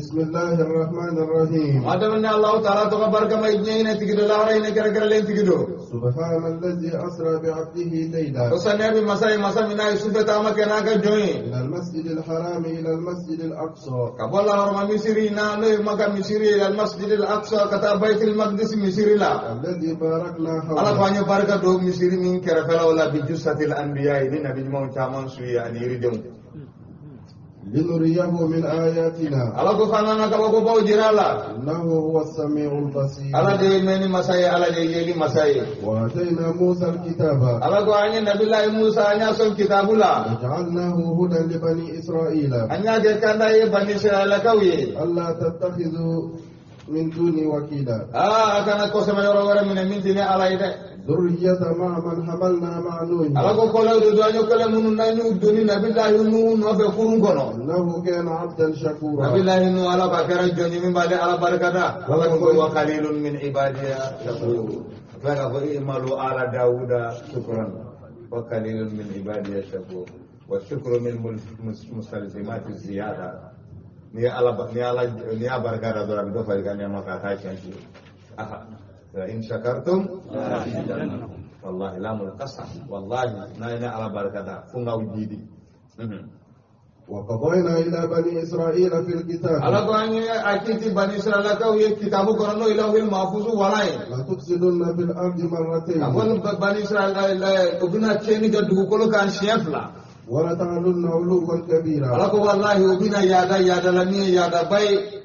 بسم الله الرحمن الرحيم. Ma daminɛ Allahu taala tɔgɔ barikama ye, diɲɛ hinɛ tigi do, lahara hinɛ kɛrɛnkɛrɛnlen tigi do. سبحان الذي أسرى بعبده ليلا Ko saniya bɛ masa ye, masa min n'a ye sufɛ taama kɛ n'a ka jɔn ye. من المسجد الحرام إلى المسجد الأقصى. Ka bɔ lahɔrɔma misiri na, n'o ye Maka misiri ye, المسجد الأقصى, ka taa Baitul Maqdis misiri la. الذي باركنا Ala ko حوله. an ye barika don misiri min kɛrɛfɛlaw la, بجثث الأنبياء, ni nabi ɲumanw caman su ye ani yiridenw. لنريه من آياتنا. Ala ko f'an ka kabakobaw jira a la. إنه هو السميع البصير. Ala de ye mɛnni masa ye, Ala de ye yeli masa ye. وآتينا موسى الكتاب. Ala ko an ye Nabilayi Musa, an y'a sɔn kitabu la. وجعلناه هدى لبني إسرائيل. An y'a kɛ kanda ye Bani Israɛlakaw ye. ألا تتخذوا من دوني وكيلا. Aa, a kana kɔsɛmɛ yɔrɔ wɛrɛ minɛ min tɛ ne Ala ye dɛ. ذرية ما من حملنا مع نوح. Ala ko kɔlɛw de don, an ye kɔlɛ minnu n'an y'u doni Nabilayi Nuhu nɔfɛ kurun kɔnɔ. إنه كان عبدا شكورا. Nabilayi Nuhu, Ala k'a kɛra jɔn ye min b'ale Ala barikada. Ala ko وقليل من عبادي الشكور. A tila k'a fɔ اعملوا آل داود شكرا وقليل من عبادي الشكور. والشكر من مستلزمات الزيادة. Ni Ala ni Ala ni y'a barika da dɔrɔn, a bɛ dɔ fara i ka nɛɛma kan k'a tiɲɛ ci. Aha, لئن شكرتم والله لام القسم والله n'a ye ne Ala barika da fo n k'aw jidi. وقضينا إلى بني إسرائيل في الكتاب. Ala ko an ye a kiti Bani Israɛlakaw ye kitabu kɔnɔ, n'o ye lawhil mahfuzu wala ye. لتفسدن في الأرض A مرتين. ko Bani Israɛl, u bɛna tiɲɛni kɛ dugukolo kan siɲɛ fila. ولتعلن علوا كبيرا. Ala ko wallahi u bɛna yaada yaada la min ye yaadaba ye.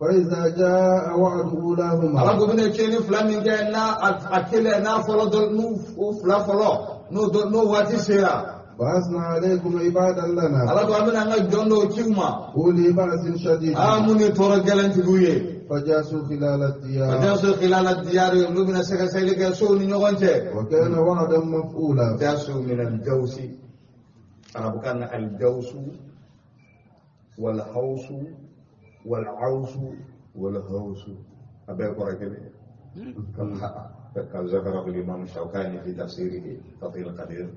فإذا جاء وعد أولاهما. Ala ko bɛna tiɲɛni fila min kɛ, n'a a kelen n'a fɔlɔ dɔ n'u u fila fɔlɔ n'o dɔ n'o waati sera. بعثنا عليكم عبادا لنا. Ala ko an bɛna an ka jɔn dɔw ci u ma. أولي بأس شديد. Aa, mun ye tɔɔrɔ gɛlɛn tigiw ye. فجاسوا خلال الديار. فجاسوا خلال الديار, olu bɛna sɛgɛsɛgɛli kɛ sow ni ɲɔgɔn cɛ. وكان وعدا مفعولا. جاسوا من الجوس, arabukan na الجوس والحوس والعوس والهوس, a bɛɛ kɔrɔ kelen. كما ذكره الإمام الشوكاني في تفسيره فتح القدير,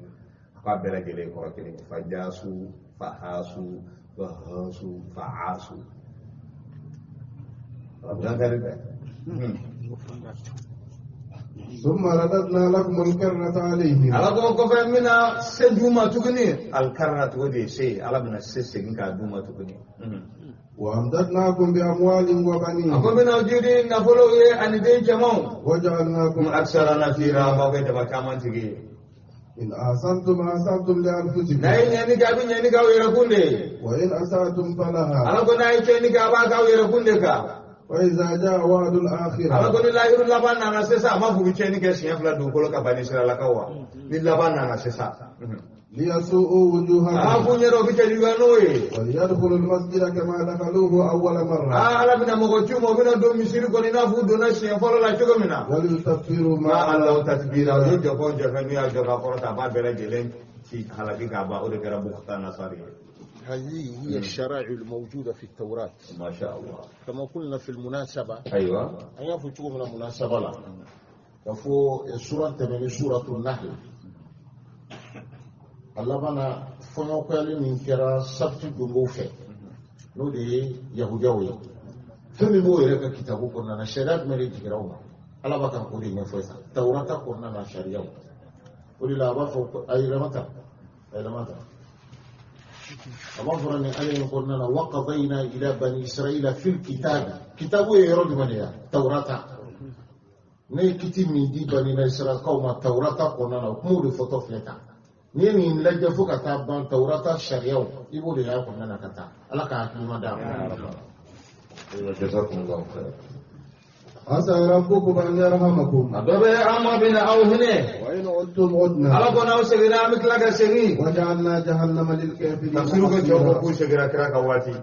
k'a bɛɛ lajɛlen kɔrɔ kelen: فجاسوا فحاسوا فهاسوا فعاسوا. Arabukan ka di dɛ. ثم رددنا لكم الكرة عليهم. Ala ko kɔfɛ n bɛna se d'u ma tuguni. الكرة, o de ye se. Ala bɛna se segin k'a d'u ma tuguni. وأمددناكم بأموال وبنين. A ko n bɛna jiri nafolow ye ani den cɛmanw. وجعلناكم أكثر نفيرا, an b'aw kɛ jama caman tigi ye. إن أحسنتم أحسنتم لأنفسكم. N'a ye ɲɛni kɛ, a bɛ ɲɛni k'aw yɛrɛ kun de ye. وإن أسأتم فلها. Ala ko n'a ye tiɲɛni kɛ, a b'a k'aw yɛrɛ kun de kan. وإذا جاء وعد Ala الآخرة. ko ni lahiru laban nana sisan, a ma fɔ u bɛ tiɲɛni kɛ siɲɛ fila dugukolo kan Bani Israɛlakaw wa, ni laban nana sisan, ليسوءوا a وجوهكم. k'u ɲɛdɔn u bɛ cɛjuguya n'o ye. وليدخلوا المسجد كما دخلوه أول مرة. Aa, Ala bɛna mɔgɔ ci u ma, u bɛna don misiri kɔnɔ i n'a fɔ u donna siɲɛ fɔlɔ la cogo min na. وليتبروا ما ما علوا تتبيرا, u ye jɔfɛn jɔfɛn n'u y'a jɔ k'a kɔrɔta, a b'a bɛɛ lajɛlen ci halaki k'a ban. O de kɛra Bukhta Nasari ye. هذه هي الشرائع الموجودة في التوراة. ما شاء الله. كما قلنا في المناسبة. An y'a fɔ cogo min na munasaba la, ka fɔ sura tɛmɛnen, سورة النحل, a laban na fɔɲɔgɔnkɔyali min kɛra sabiti donbow fɛ, n'o de ye yahudiyaw ye, fɛn min b'o yɛrɛ ka kitabu kɔnɔna na, sariya jumɛn de jiginra o ma, Ala b'a kan k'o de ɲɛfɔ sisan tawurata kɔnɔna na sariyaw. O de la a b'a fɔ ko a yɛlɛma ta, a yɛlɛma ta, a b'a fɔra nin aya in kɔnɔna na: وقضينا إلى بني إسرائيل في الكتاب. Kitabu ye yɔrɔ jumɛn de ye? Tawurata. Ne ye kiti min di Bani Israɛlakaw ma tawurata kɔnɔna na, o kumaw de fɔtɔ filɛ tan. N'i ye nin lajɛ fo ka taa ban, tawurata sariyaw, i b'o de y'a kɔnɔna na ka taa. Ala ka hakilima d'a ma. جزاكم الله خيرا. عسى ربكم أن يرحمكم. A dɔ bɛ an ma bɛna aw hinɛ. وإن عدتم عدنا. Ala ko n'aw seginna, an bɛ tila ka segin. وجعلنا جهنم للكافرين Tafsiru ko cɛw ko حصيرا. k'u seginna kira ka waati,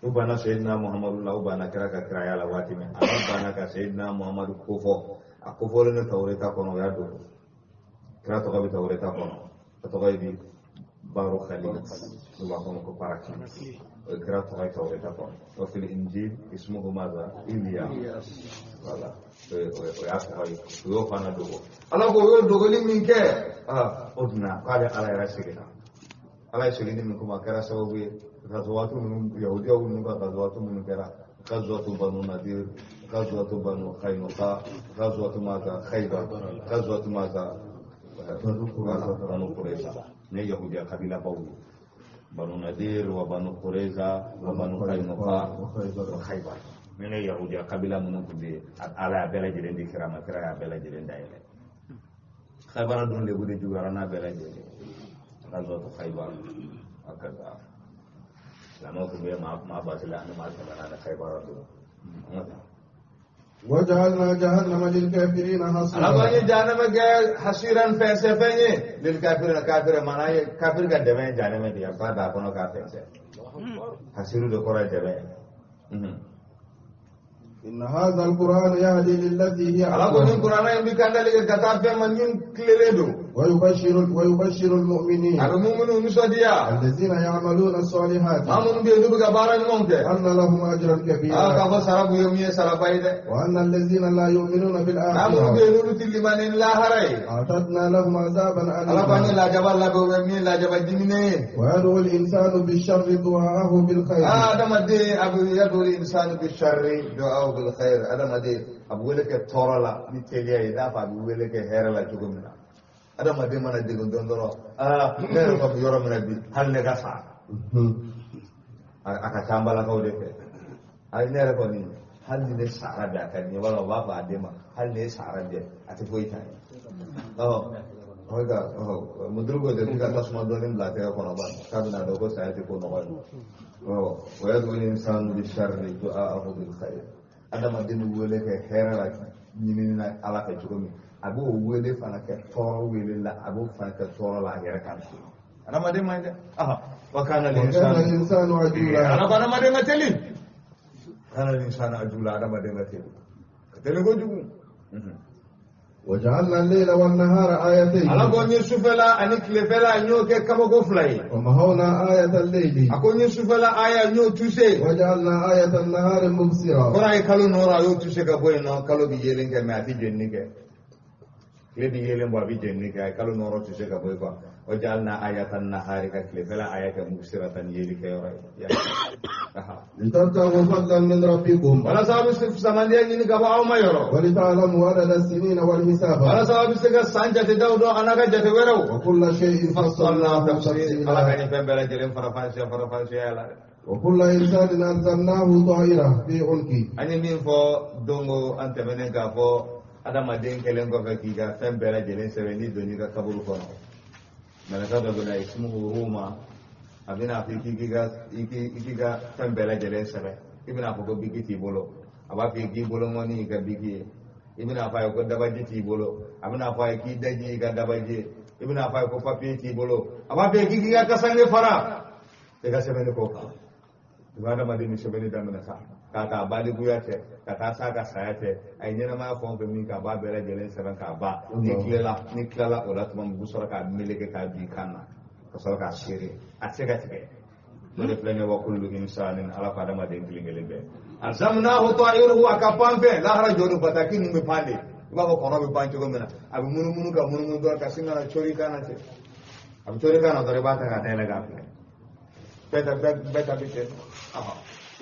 u banna Seyidina Muhamadu la, u banna kira ka kiraya la waati min, Ala banna ka Seyidina Muhamadu kofɔ, a kofɔlen don Tawureta kɔnɔ, o y'a dogo. Kira tɔgɔ bɛ Tawureta kɔnɔ, a tɔgɔ ye di Baro Khalil, n'u b'a fɔ ma ko Paraki, o ye kira tɔgɔ ye Tawureta kɔnɔ. وفي الإنجيل اسمه ماذا؟ إليا. Voilà, o y'a tɔgɔ ye, o y'o fana dogo. Ala ko o y'o dogoli min kɛ, aa, o dun k'ale Ala yɛrɛ seginna. Ala ye seginni min k'u ma a kɛra sababu ye gazuwatu minnu yahudiyaw ninnu ka gazuwatu minnu kɛra gazuwatu banu nadir gazuwatu banu kainuka gazuwatu maza khaybar gazuwatu maza banu qurayza ne yahudiya kabila baw ye banu nadir wa banu qurayza wa banu kainuka wa khaybar ne yahudiya kabila minnu tun bɛ yen ala y'a bɛɛ lajɛlen di kira ma kira y'a bɛɛ lajɛlen dayɛlɛ khaybar dun lebu de juguyara n'a bɛɛ lajɛlen gazuwatu khaybar hakaza silamɛw tun bɛ maa ba kelen ani maa kɛmɛ naani khaybar don an ka taa وجعلنا جهنم للكافرين ala ko حصيرا an ye jahanama kɛ hasiran fɛnsɛ fɛn ye lil kafirina kafir maana ye kafir ka dɛmɛ ye jahanama de ye a b'a da a kɔnɔ k'a fɛnsɛ hasiru de kɔrɔ ye dɛmɛ ye إن هذا القرآن يهدي للتي هي ala ko nin أقوم kuranɛ in bi kandali kɛ ka taa fɛn ma min tilelen don ويبشر المؤمنين a bɛ muminu nisɔndiya الذين يعملون الصالحات maa minnu bɛ yen n'u bɛ ka baara ɲumanw kɛ أن لهم أجرا aa k'a كبيرا fɔ sara b'u ye min ye saraba ye dɛ وأن الذين لا يؤمنون maa minnu bɛ بالآخرة yen n'olu ti limani ni lahara ye أعتدنا لهم عذابا ala ko an ye أليما lajaba labɛn u bɛ min ye lajaba diminen ye ويدعو الإنسان بالشر دعاءه بالخير adamaden a bɛ yadu insanu bi sharri du'ahu bil khair adamaden a bɛ wele kɛ tɔɔrɔ la ni teliya ye i n'a fɔ a bɛ wele kɛ hɛrɛ la cogo min na adamaden mana degun dɔn dɔrɔn aa ne yɛrɛ ka yɔrɔ min na bi hali ne ka sa a ka ca an balakaw de fɛ ayi ne yɛrɛ kɔni hali ni ne sara bi a ka di n ye walima u b'a fɔ a den ma hali ni ne sara bi a tɛ foyi t'an ye ɔ ka ɔ muduru ko ten k'i ka tasuma dɔɔni bila a tɛgɛ kɔnɔ ba k'a bɛna dɔn ko saya tɛ ko nɔgɔ ye ɔ o y'a dɔn insanu bi sharri du'aahu bil khair adamaden bɛ wele kɛ hɛrɛ la ɲinini na ala fɛ cogo min a b'o wele fana kɛ tɔɔrɔ wele la a b'o fana kɛ tɔɔrɔ la a yɛrɛ kan adamaden man ɲi dɛ aha wa kana وكان l'insanu الإنسان عجولا ala ko adamaden ka teli kana l'insanu ajula adamaden ka teli ka teli kojugu وجعلنا الليل والنهار آيتين ala ko n ye sufɛla ani tilefɛla n y'o kɛ kabako fila ye ومحونا آية الليل a ko n ye sufɛla aya n y'o tuse وجعلنا آية النهار مبصرا kɔrɔ a ye kalo nɔrɔ a y'o tuse ka bɔ yen nɔ kalo bi yeelen kɛ mɛ a ti jenini kɛ tile bi yeelen bɔ a bi jenini kɛ a ye kalo nɔrɔ tuse ka bɔ yen kuwa o jaalna ayatan nahari ka tilefɛla aya kɛ mubsiratan yeli kɛ yɔrɔ ye Aha. لتبتغوا فضلا من ربكم walasa a bɛ samandiya ɲini ka bɔ aw ma yɔrɔ ولتعلموا عدد السنين والحساب walasa a bɛ se ka san jatedaw dɔn a n'a ka jate wɛrɛw وكل شيء fasalna فصلناه tafsir ala ka تفصيلا nin fɛn bɛɛ lajɛlen farafansiya farafansiya la dɛ وكل إنسان ألزمناه طائره في عنقه an ye min fɔ don o an tɛmɛnen k'a fɔ adamaden kɛlen kɔfɛ k'i ka fɛn bɛɛ lajɛlen sɛbɛn n'i donn'i ka kaburu kɔnɔ mɛlɛkɛ dɔ bɛ na ismuhu ruma a bɛna fɔ i k'i ka i k'i ka fɛn bɛɛ lajɛlen sɛbɛn i bɛna fɔ ko biki t'i bolo a b'a fɔ i k'i bolonkɔni y'i ka biki ye i bɛna fɔ a ye ko dabaji t'i bolo a bɛna fɔ a ye k'i daji y'i ka dabaji ye i bɛna fɔ a ye ko papiye t'i bolo a b'a fɔ i ye k'i k'i ka kasange fara i ka sɛbɛnni k'o kan i bɛ adamaden ni sɛbɛnni daminɛ sa k'a ta balikuya cɛ ka taa s'a ka saya cɛ a ye ɲɛnamaya fɛn o fɛn min kɛ a b'a bɛɛ lajɛlen sɛbɛn k'a ban n'i tilela n'i tilala o la tuma min u bɛ sɔrɔ k'a meleke k'a bin kan na ka sɔrɔ k'a seere a tɛ se ka tigɛ o de filɛ nin ye wa kullu insanin ala ko adamaden kelen kelen bɛɛ alzamnahu ta'iruhu a ka pan fɛn lahara jɔ don bataki ninnu bɛ pan de i b'a fɔ kɔnɔ bɛ pan cogo min na a bɛ munumunu ka munumunu dɔrɔn ka sin ka na cori kan na ten a bɛ cori kan na dɔrɔn i b'a ta k'a dayɛlɛ k'a filɛ bɛɛ ta bɛ ten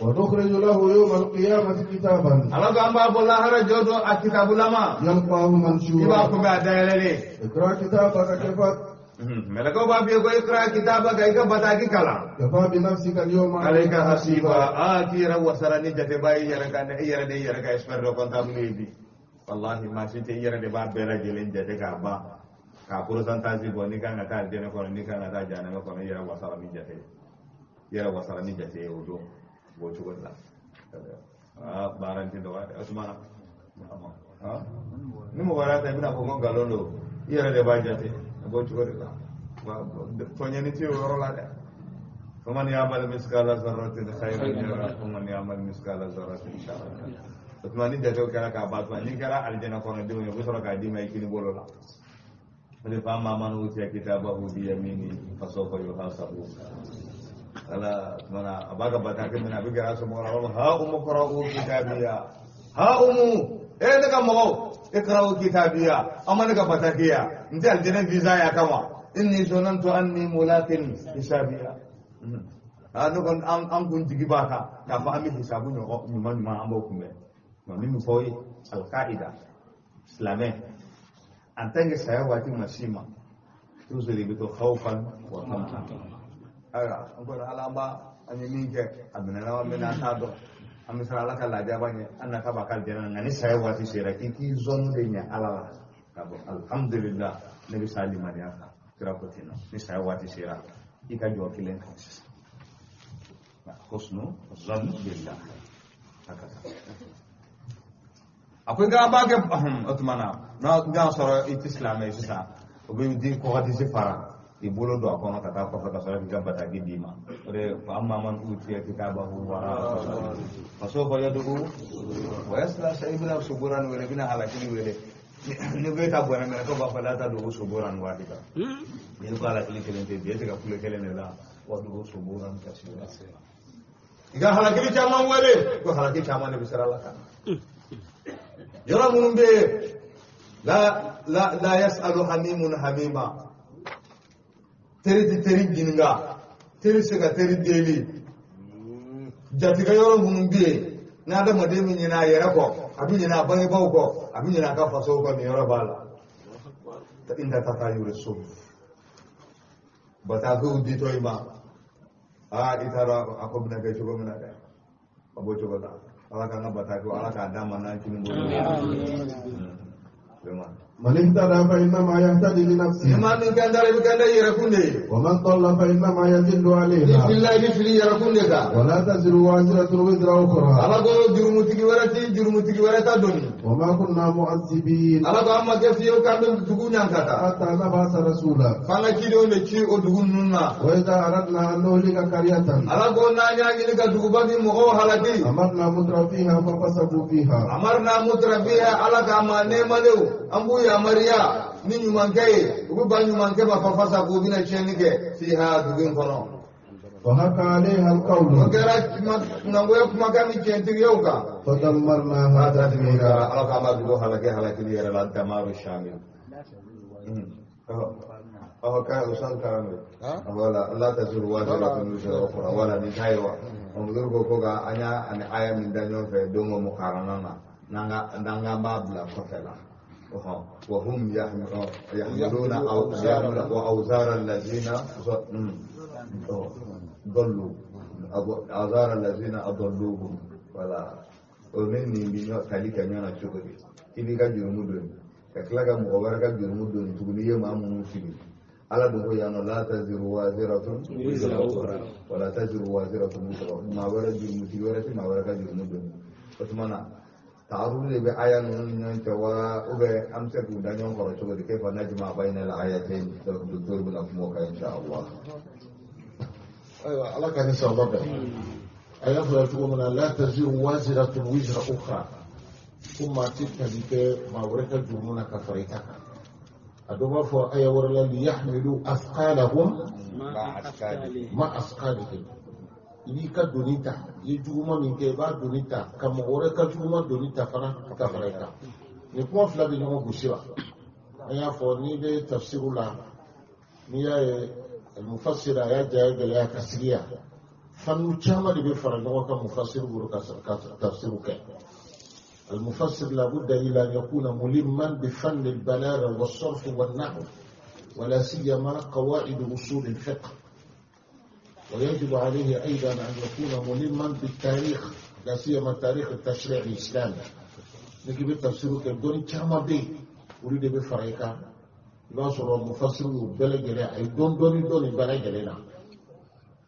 ونخرج له يوم القيامة كتابا ala ko an b'a bɔ lahara jɔ don a kitabulama يلقاه i b'a منشورا kunbɛ a dayɛlɛlen اقرأ كتابك كفى mɛlɛkɛw b'a f'i ye ko ikra kitaba ka i ka bataki kalan كفى بنفسك اليوم alayka hasiba aa k'i yɛrɛ wasara ni jateba y'i yɛrɛ kan dɛ i yɛrɛ de y'i yɛrɛ ka expert dɔ comptable ye bi wallahi maa si tɛ i yɛrɛ de b'a bɛɛ lajɛlen jate k'a ban k'a pourcentage bɔ n'i kan ka taa alijɛnɛ kɔnɔ n'i kan ka taa jahanama kɔnɔ i yɛrɛ wasara ni jate ye i yɛrɛ wasara ni jate ye o don o cogo de la aa baara in tɛ dɔgɔya dɛ Osumana ni mɔgɔ wɛrɛ ta i bɛna fɔ ko nkalon don i yɛrɛ de b'a jate a b'o cogo de la tɔɲɛni tɛ o yɔrɔ la dɛ فمن يعمل مثقال ذرة خيرا يره ومن يعمل مثقال ذرة شرا يره o tuma ni jatew kɛra k'a ban tuma ni kɛra alijɛnɛ kɔnɔdenw ye u bɛ sɔrɔ k'a d'i ma i kini bolo la o de fa maa man utiya kitabahu bi yamini fasawfa yuhasabu ala tuma na a b'a ka bataki minɛ a bɛ gɛrɛ a somɔgɔw la a b'a fɔ ha umu qra'u kitabiya ha umu e ne ka mɔgɔw iqra'u kitabiya aw ma ne ka bataki ya n tɛ alijɛnɛ visa y'a kama Inni zonantu anni mulakin hisabiya. Ne kɔni an kun jigi b'a kan k'a fɔ an bɛ hisabu ɲuman ɲuman an b'o kunbɛn. Nka min bɛ fɔ ye alikaida silamɛ en tant que saya waati ma s'i ma toujours i bɛ to khawfan wa tama'an. Ayiwa an kɔni ala an b'a an ye min kɛ a minɛna wa minɛ an t'a dɔn an bɛ siran ala ka lajaba ɲɛ an nata b'a ka alijana nka ni saya waati sera k'i k'i zɔnnu de ɲɛ ala la k'a fɔ alhamdulillah ne bɛ sa limaniya kan kira ko ten nɔ ni saya waati sera i ka jɔ kelen kan sisan husnu zann billah hakaza a ko i ka b'a kɛ o tuma na n'a y'a sɔrɔ i tɛ silamɛ ye sisan o bɛ di kɔkɔdisi fara i bolo don a kɔnɔ ka taa kɔfɛ ka sɔrɔ k'i ka bataki d'i ma o de fa amma man utiya kitabahu wara fa sawfa yad'u wa yasla sa i bɛna suburan wele i bɛna halakili wele ni ko e ta bɔnɛ minɛ ko b'a fɔ la tad'u suburan wahida n'i ko halakili kelen tɛ bi e tɛ ka kule kelen de la wa du'u suburan kasira i ka halakili caman wele ko halaki caman de bɛ sira la ka na yɔrɔ minnu bɛ yen la la la yasalu hamimun hamima teri tɛ teri ɲininka teri se ka teri deli jatigɛ yɔrɔ minnu bɛ yen n'adamaden bɛ ɲinɛ a yɛrɛ kɔ a bɛ ɲinɛ a bangebaaw kɔ a bɛ ɲinɛ a ka faso kɔ nin yɔrɔ b'a la inda tatayuri suhuf batafew ditɔ i ma aa i t'a dɔn a ko bɛna kɛ cogo min na dɛ a b'o cogo la ala k'an ka bataki ala k'a d'an ma n'an kini bolo vraiment. من اهتدى فإنما يهتدي Ni لنفسه maa min kan dara i bɛ kan da i yɛrɛ kun de ye. ومن ضل فإنما يضل Ni عليها filila i bɛ fili i yɛrɛ kun de kan. ولا تزر وازرة وزر أخرى Ala ko jurumutigi wɛrɛ ti jurumutigi wɛrɛ ta doni. وما كنا معذبين Ala ko an ma kɛ fiyewu k'an bɛ dugu ɲankata. حتى نبعث رسولا F'an ka cidenw de ci o dugu ninnu na. وإذا أردنا أن نهلك قرية Ala ko n'an y'a ɲini ka duguba min mɔgɔw halaki. أمرنا متر فيها ففسقوا فيها Amarna mutrafiha ala k'a ma nɛɛmalenw an b'u yamaruya ni ɲumankɛ ye u bɛ ban ɲumankɛ ma fa fasa k'u bɛna tiɲɛni kɛ fiha dugu in kɔnɔ. وحق عليها O القول kɛra kunangoya kumakan ni tiɲɛtigiyaw kan. فدمرناها تدميرا Ala k'an b'a dugu halaki halakili yɛrɛ la damaru shamil. Ɔhɔ ka usan karan de. Wala la taziru waziratun wizra ukhra wala nin ta ye wa. Mudur ko ko ka an y'a ani aya min da ɲɔgɔn fɛ don o mukarana na n'an ka n'an k'an b'a bila kɔfɛ la. Wa hum yahmiluna wa awzara allazina dallu awzara allazina adalluhum wala o ni nin bi ɲɔ tali kɛ ɲɔgɔn na cogo di i b'i ka jurumu doni ka tila ka mɔgɔ wɛrɛ ka jurumu doni tuguni i ye maa minnu fili ala dun ko yan nɔ la taziru waziratun wizra ukhra wala taziru waziratun wizra maa wɛrɛ jurumutigi wɛrɛ ti maa wɛrɛ ka jurumu doni o tuma na taaruf de bɛ aya ninnu ni ɲɔgɔn cɛ wa ou bien an bɛ se k'u da ɲɔgɔn kɔrɔ cogo di kayfa najma bayna al ayatayn donc docteur bɛna kuma o kan insha Allah. Ayiwa ala ka ni sababa bɛn a y'a fɔ cogo min na la taziru waziratun wizra ukhra ko maa tɛ tali kɛ maa wɛrɛ ka jurumu na ka fara i ta kan a dɔ b'a fɔ aya wɛrɛ la liyahmilu athqalahum ma asqalihim i b'i ka doni ta i ye juguman min kɛ i b'a doni ta ka mɔgɔ wɛrɛ ka juguman doni ta fana ka fara i kan nin kuma fila bɛ ɲɔgɔn gosi wa an y'a fɔ n'i bɛ tafsiru la n'i y'a ye mufassir a y'a jaya gɛlɛya ka sigi yan fanu caman de bɛ fara ɲɔgɔn kan mufassir bolo ka tafsiru kɛ المفسر لابد إلى أن يكون ملما بفن البلاغة والصرف والنحو ولا سيما قواعد أصول الفقه ويجب عليه أيضا أن يكون ملما بالتاريخ لا سيما تاريخ التشريع الإسلامي نجيب التفسير كدوني كما بي ولد بفريقا لا صور المفسر بلغ لا دون دون دون بلغ لنا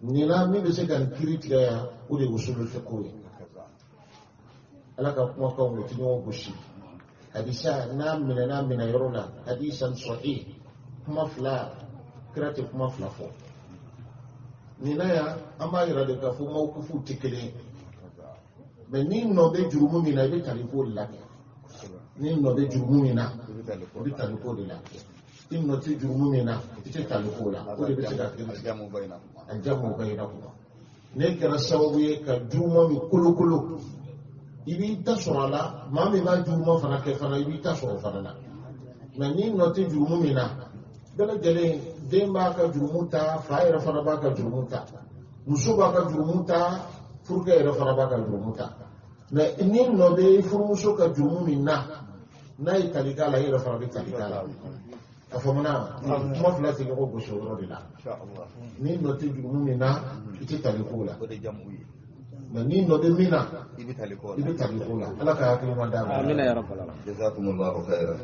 نينا مي بسكن كريت لا ولي أصول الفقه ala ka kumakanw o tɛ ɲɔgɔn gosi hadisa n'a minɛ n'a minɛ yɔrɔ la hadisan sahih kuma fila kira tɛ kuma fila fɔ nin na yan an b'a yira de k'a fɔ mawkufuw tɛ kelen ye mɛ n'i nɔ bɛ jurumu min na i bɛ tali k'o de la kɛ n'i nɔ bɛ jurumu min na i bɛ tali k'o de la i nɔ tɛ jurumu min na i tɛ tali k'o la o de bɛ se ka kɛ aljamu baynakuma ne kɛra sababu ye ka jurumu min kolokolo i b'i ta sɔrɔ a la maa min b'a juguman fana kɛ fana i b'i ta sɔrɔ o fana na mɛ n'i nɔ tɛ jurumu min na Bɛɛ lajɛlen den b'a ka jurumu ta, fa yɛrɛ fana b'a ka jurumu ta, muso b'a ka jurumu ta, furukɛ yɛrɛ fana b'a ka jurumu ta. Mais ni nɔ bɛ furumuso ka jurumu min na, n'a ye tali k'a la, e yɛrɛ fana bɛ tali k'a la. A faamuna? Kuma fila tɛ ɲɔgɔn gosi o yɔrɔ de la. Ni nɔ tɛ jurumu min na, i tɛ tali k'o la. Mais ni nɔ bɛ min na, i bɛ tali k'o la. I bɛ tali k'o la. Ala ka hakili ɲuman d'a ma. Amina ya rabbal alamin. Jazakumullahu khairan.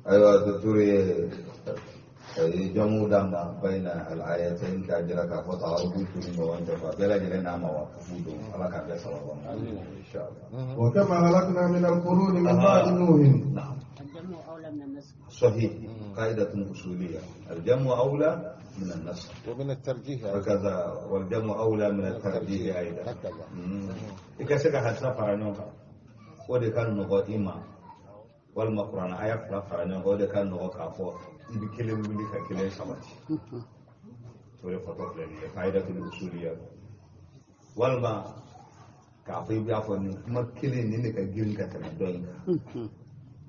Ayiwa, docteur ye jamu d'an ma bayna al-ayatayn k'a jira k'a fɔ ta'arudu t'u ni ɲɔgɔn cɛ, bɛɛ lajɛlen n'a ma wa kufu don. Ala k'a bɛɛ sababa ma, inshallah. Wa kama halakna min al-quruni min ba'di Nuhin. Na'am. صحيح، قاعدة أصولية، الجمع أولى من النسخ ومن الترجيح وكذا، والجمع أولى من الترجيح أيضا. إكاسك حتى فرانيوكا ودي كان نغو إما والمقران آية فلا فرانيوكا ودي كان نغو كافو إبكيلي ولي كاكيلي سماتي ودي فتوك لنية قاعدة الأصولية والما كافو يبيعفو ما كيلي نيني كجين كتنا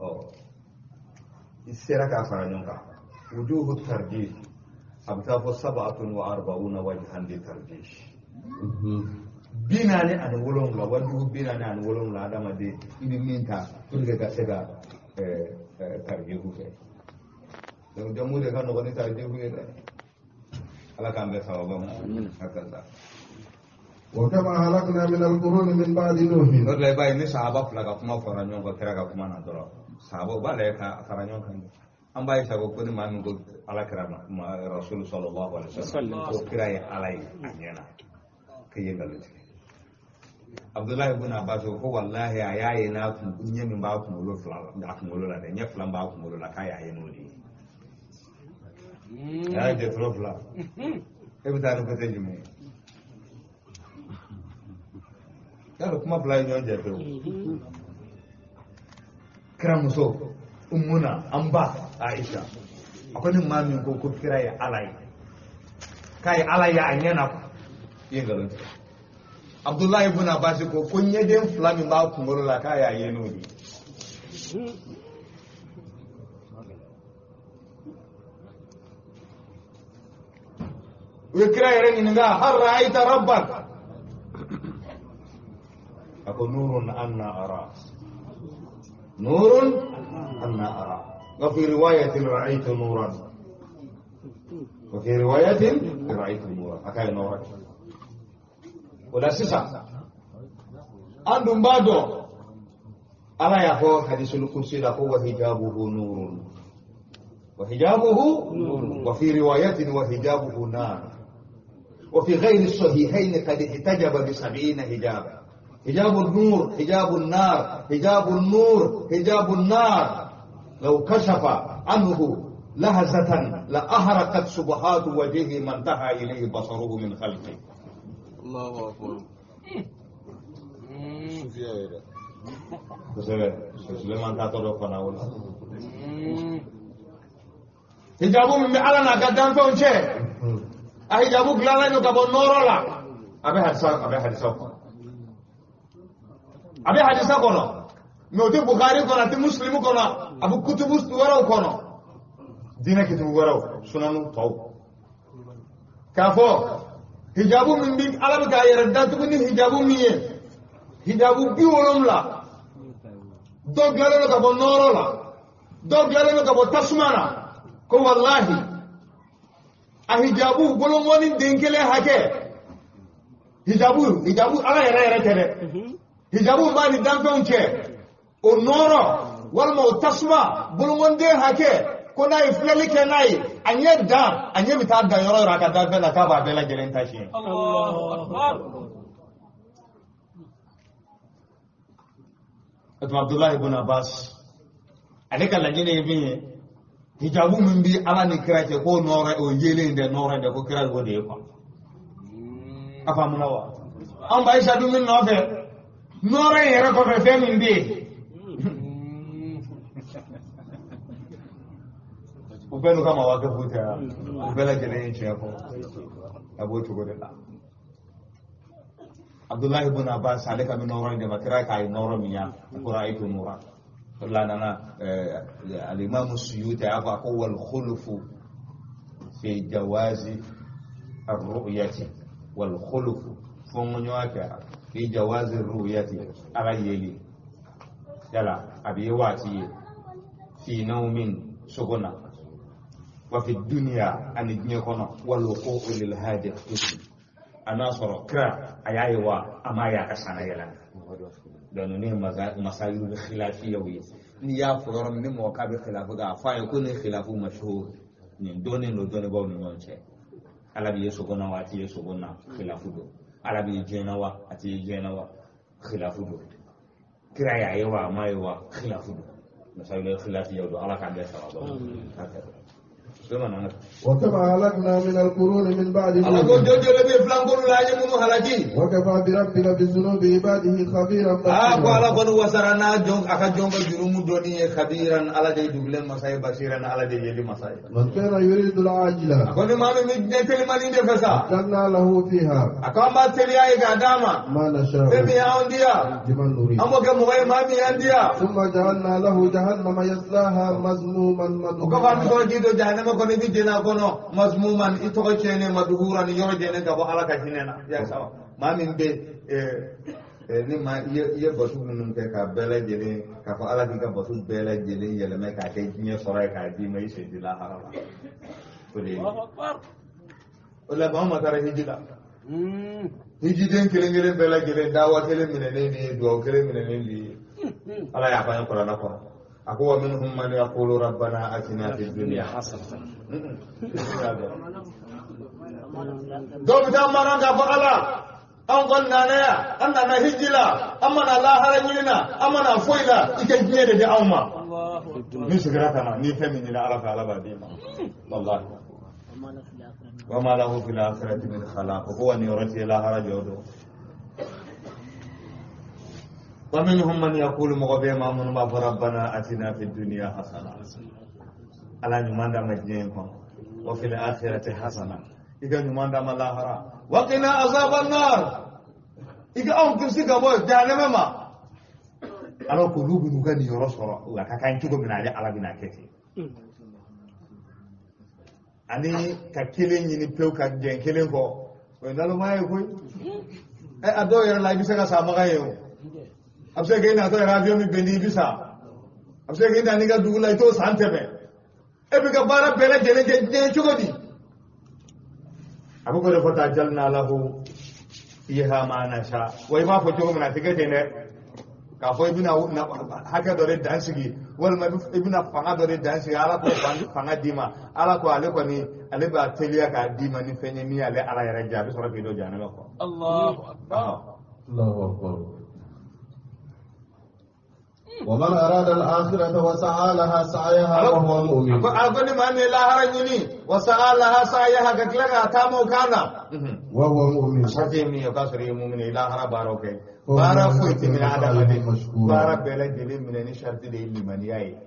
أو i sera k'a fara ɲɔgɔn kan. Wujuhu tarjih a bɛ taa fɔ 47 wajhan li tarjih, 47, wajuhu 47 adamaden i bɛ min ta pour que ka se ka tarjihu kɛ. Donc jamu de ka nɔgɔn ni tarjihu ye dɛ. Ala k'an bɛɛ sababa ma. Hakaza. Wa kama halakna min al-quruni min ba'di Nuhin. O de la i b'a ye ni sahaba fila ka kuma fɔra ɲɔgɔn kɔ kira ka kuma na dɔrɔn, sahabaw b'a lajɛ ka fara ɲɔgɔn kan. An b'a ye sa ko ni maa min ko ala kira ma rasulu sallallahu alaihi wasallam ko kira ye ala ye a ɲɛna, k'i ye nkalon tigɛ. Abdullahi ibn Abbas ko wallahi a y'a ye n'a kun ɲɛ min b'a kunkolo fila la, a kunkolo la dɛ, ɲɛ fila b'a kunkolo la, k'a y'a ye n'o de ye. A y'a jɛ toro fila, e bɛ taa ni côté jumɛn ye? Yalo kuma fila ye ɲɔgɔn jɛ pewu. Kira muso Ummuna an ba Aisha a ko ni maa min ko ko kira ye ala ye, k'a ye ala ye a ɲɛ na, i ye nkalon tigɛ. Abdullahi ibn Abbas ko ko ɲɛden fila min b'a kunkolo la k'a y'a ye n'o de ye. U ye kira yɛrɛ ɲininka, hal ra'ayta rabbak? A ko nurun anna ara, nurun anna ara. Wa fi riwayatin ra'aytu nuran, wa fi riwayatin ra'aytu nuran. A k'a ye nɔrɔ. O la sisan an dun b'a dɔn Ala y'a fɔ hadisul kursi la ko wa hijabuhu nurun, wa hijabuhu nurun, wa fi riwayatin wa hijabuhu nar, wa fi ghayri sahihayn qad ihtajaba bi 70 hijaba. حجاب النور، حجاب النار، حجاب النور، حجاب النار. لو كشف عنه لهزة لأحرقت سبحات وجهه ما انتهى إليه بصره من خلقه. الله أكبر. Hijabu min ala n'a ka danfɛnw cɛ, a hijabu dilanlen don ka bɔ nɔɔrɔ la. A bɛ hadisa kɔnɔ. A bɛ hadisa kɔnɔ, mɛ o tɛ Bukhari kɔnɔ, a tɛ Muslimu kɔnɔ, a bɛ kutubu wɛrɛw kɔnɔ, diinɛ kitubu wɛrɛw, sunanu tɔw. K'a fɔ hijabu min bi ala bɛ k'a yɛrɛ datugu ni hijabu min ye, hijabu 70, dɔ dilanlen don ka bɔ nɔɔrɔ la, dɔ dilanlen don ka bɔ tasuma na. Ko walahi a hijabu bolongɔni den kelen hakɛ, hijabu ala yɛrɛ yɛrɛ tɛ dɛ. Hijabu b'a ni danfɛnw cɛ, o nɔɔrɔ walima o tasuma bolongɔnden hakɛ, ko n'a ye filɛli kɛ n'a ye, a ɲɛ dan, a ɲɛ bɛ taa dan yɔrɔ yɔrɔ a ka danfɛn na, k'a b'a bɛɛ lajɛlen ta siɲɛ. O tuma Abdullahi ibn Abbas ale ka laɲini ye min ye, hijabu min bi ala ni kira cɛ, k'o nɔɔrɔ o yelen dɛ, nɔɔrɔ dɛ, ko kira y'o de ye kuwa. A faamuna wa? An ba Aisha dun min nɔfɛ, nɔɔrɔ in yɛrɛ kɔfɛ fɛn min bɛ yen, u bɛɛ n'u ka mawakɛ fu tɛ wa? U bɛɛ lajɛlen ye tiɲɛ fɔ, a b'o cogo de la. Abdullahi ibn Abbas ale ka bɛ nɔɔrɔ in de ma, kira k'a ye nɔɔrɔ min ya, a ko ra'aytu nuran. O de la a nana alimamu Suyuti a y'a fɔ a ko wal khulufu fi jawazi arru'yati wal khulufu fɔnkɔɲɔgɔnya kɛra fi jawazi arru'yati ala yeli yala a bɛ ye waati ye fi nawmin sogo na wa fi dunya ani diɲɛ kɔnɔ wal wuqu'u lil hadi a n'a sɔrɔ kira a y'a ye wa a m'a ye a ka sanna yɛlɛ donc ninnu ye masayilu khilafiyaw ye n'i y'a fɔ yɔrɔ min ni mɔgɔ k'a bɛ khilafu kɛ a fɔ a ye ko nin khilafu mashhur nin dɔnnen don dɔnnibaaw ni ɲɔgɔn cɛ ala b'i ye sogo na wa a t'i ye sogo na khilafu don ala b'i ye diɲɛ na wa a t'i ye diɲɛ na wa khilafu don kira y'a ye wa a m'a ye wa khilafu don masayilu khilafiyaw don ala k'an bɛɛ sababa. وكما أهلكنا من القرون من بعد وكفى بربك بذنوب عباده خبيرا بصيرا. من كان يريد العاجلة عجلنا له فيها ما نشاء لمن نريد ثم جعلنا له جهنم يصلاها مذموما مدحورا jahannama kɔnɔ i bɛ jɛnɛ kɔnɔ mazmuman i tɔgɔ tiɲɛnen maduhuran yɔrɔ jɛnen ka bɔ ala ka hinɛ na ya sawa maa min bɛ ni maa i ye bato minnu kɛ k'a bɛɛ lajɛlen k'a fɔ ala k'i ka bato bɛɛ lajɛlen yɛlɛmɛ k'a kɛ diɲɛ sɔrɔ ye k'a d'i ma i sen tɛ lahara la o de ye o la maa ma taara hiji la hijiden kelen kelen bɛɛ lajɛlen dawa kelen minɛnen de ye duwawu kelen minɛnen de ye ala y'a fɔ an ye kuranɛ kɔnɔ. أقوى منهم من يقول ربنا آتنا في الدنيا حسنة. دوم تامران كفالا أن قلنا نيا أننا هجلا أمنا لا هرجلنا أمنا فويلا إكجنير دي أوما نسكرتنا نفهمني لا أعرف على بعدين والله وما له في الآخرة من خلاق هو نيرتي لا هرج ومنهم من يقول مغبي ما من ما ربنا اتنا في الدنيا حسنه على نمان دام جينكم وفي الاخره حسنه اذا نمان دام الاخره وقنا عذاب النار اذا ان كسي غبو جهنم ما على قلوب نغني يرسر وكاكان تشوكو من علي على بنا كتي ani ka kelen ɲini pewu ka jɛn kelen kɔ o ye naloma ye koyi a dɔw yɛrɛ la i bɛ se ka sa maga ye o a bɛ se k'e natɔ yɛrɛ avion min bɛn n'i bi sa a bɛ se k'e na n'i ka dugu la i t'o san tɛmɛ e b'i ka baara bɛɛ lajɛlen kɛ diɲɛ cogo di a bɛ k'o de fɔ ta jalina lahu fiha ma nasha wa i b'a fɔ cogo min na a tɛ kɛ ten dɛ k'a fɔ i bɛna hakɛ dɔ de dan sigi walima i bɛna fanga dɔ de dan sigi ala k'o fanga d'i ma ala ko ale kɔni ale b'a teliya k'a d'i ma ni fɛn ye min y'ale ala yɛrɛ diya a bɛ sɔrɔ k'i don jahanama kɔ. Allahu akbar. Allahu akbar. ومن أراد الآخرة وسعى لها سعيها وهو مؤمن. أقول ما أن لا هرجني وسعى لها سعيها كتلقى تامو كان وهو مؤمن. شرطي يكسر مؤمن لا هرب باروك بارا فوت من عدم بارا بلا جلي من أن شرطي دي من ياي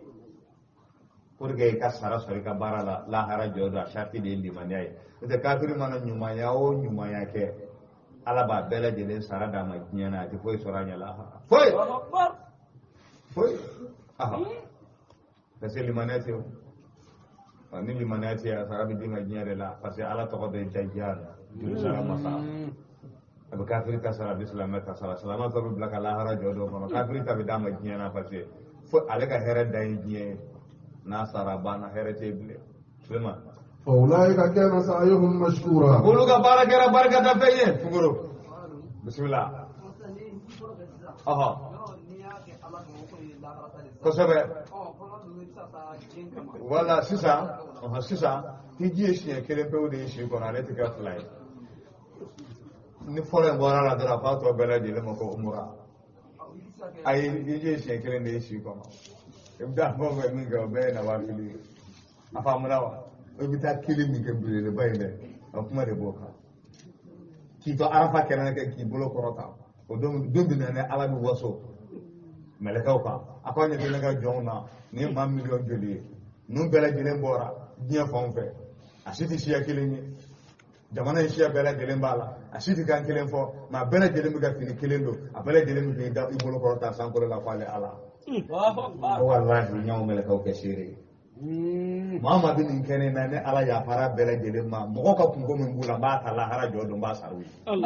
pour que ka sara sɔrɔ i ka baara la lahara jɔ don a sariti de ye limaniya ye n'o tɛ kafiri mana ɲumanya o ɲumanya kɛ ala b'a bɛɛ lajɛlen sara d'a ma diɲɛ na a tɛ foyi sɔrɔ a ɲɛ lahara foyi foyi aha parce que limaniya tɛ o ni limaniya tɛ a sara bɛ d'i ma diɲɛ de la parce que ala tɔgɔ bɛ jajiya juru sara masa a bɛ kafiri ta sara a bɛ silamɛ ta sara silamɛ ta bɛ bila ka lahara jɔ don kɔnɔ kafiri ta bɛ d'a ma diɲɛ na parce que fo ale ka hɛrɛ dan ye diɲɛ ye n'a sara banna hɛrɛ tɛ bilen Suleiman. فأولئك كان سعيهم مشكورا. Olu ka baara kɛra barika da fɛn ye Fugoro. Bisimila. Ɔhɔ. Kosɛbɛ. Wala sisan ɔhɔn sisan hiji ye siɲɛ kelen pewu de ye si kɔnɔ ale tɛ kɛ fila ye. Ni fɔlɔ in bɔra la dɔrɔn a b'a tɔ bɛɛ lajɛlen ma ko umura. Ayi hiji ye siɲɛ kelen de ye si kɔnɔ. I bɛ taa fɛn o fɛn min kɛ o bɛɛ ye nawafili ye. A faamuna wa? I bɛ taa kelen min kɛ belebeleba ye dɛ a kuma de b'o kan. K'i to arafa kɛnɛ kɛ k'i bolo kɔrɔta o don don bɛ na ni ala bɛ waso mɛlɛkɛw kan a k'aw ɲɛ tɛ ne ka jɔnw na nin ye maa miliyɔn joli ye ninnu bɛɛ lajɛlen bɔra diɲɛ fan fɛ a si tɛ siya kelen ye jamana in siya bɛɛ lajɛlen b'a la A si tɛ kan kelen fɔ, mais a bɛɛ lajɛlen bɛ ka fini kelen don, a bɛɛ lajɛlen bɛ k'i da i bolo kɔrɔta sankolo la k'ale Ala. Walahi ɲaw mɛlɛkɛw kɛ seere ye. Maa maa bɛ nin kɛnɛ in na, ne Ala yafara bɛɛ lajɛlen ma. Mɔgɔw ka kunko min b'u la, n b'a ta lahara jɔ don, n b'a sara u ye. N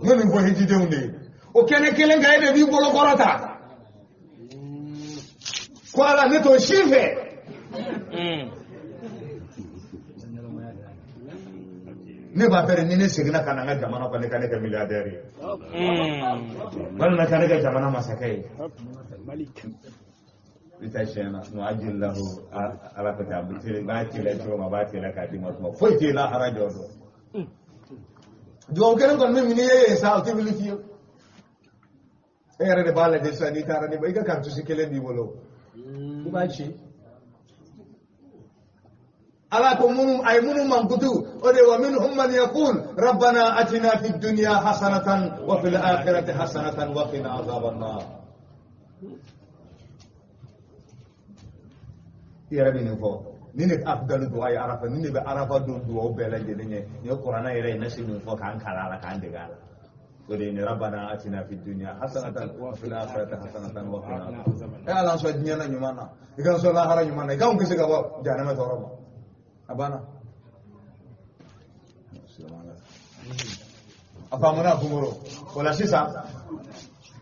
bɛ nin fɔ hijidenw de ye. O kɛnɛ kelen kan, e de b'i bolo kɔrɔta ko Ala, ne t'o si fɛ. Ne b'a fɛ ni ne seginna ka na n ka jamana kɔnɔ, ne ka ne kɛ milliardaire ye, walima ka ne kɛ jamana masakɛ ye. I ta tiɲɛ na, nka ajilahu Ala ko ten, a bɛ teliya, b'a teliya cogo min, a b'a teliya k'a d'i ma tuma foyi t'i lahara jɔ don. Dugawu kelen kɔni bɛ min n'i ye yen sa, o tɛ wuli fiyewu. E yɛrɛ de b'a lajɛ sisan, n'i taara ni i ka karitusi kelen b'i bolo, i b'a ci. Ala ko minnu a ye minnu mankutu, o de wa minhum man yaqul rabbana atina fid dunya hasanatan wa fil akhirati hasanatan wa qina azaban nar. I yɛrɛ bɛ nin fɔ, nin de afdalu du'a ye Arafa, nin de bɛ Arafa don dugawu bɛɛ lajɛlen ye. Nin ye kuranɛ yɛrɛ ye, nasi min fɔ k'an kalan a la, k'an dege a la. O de ye rabbana atina fid dunya hasanatan wa fil akhirati hasanatan wa qina azaban nar. E Ala, an sɔn diɲɛ na ɲuman na, i k'an sɔn lahara ɲuman na, i k'anw kisi ka bɔ jahanama tɔɔrɔ ma. A banna. A faamuna Fungoro. O la sisan,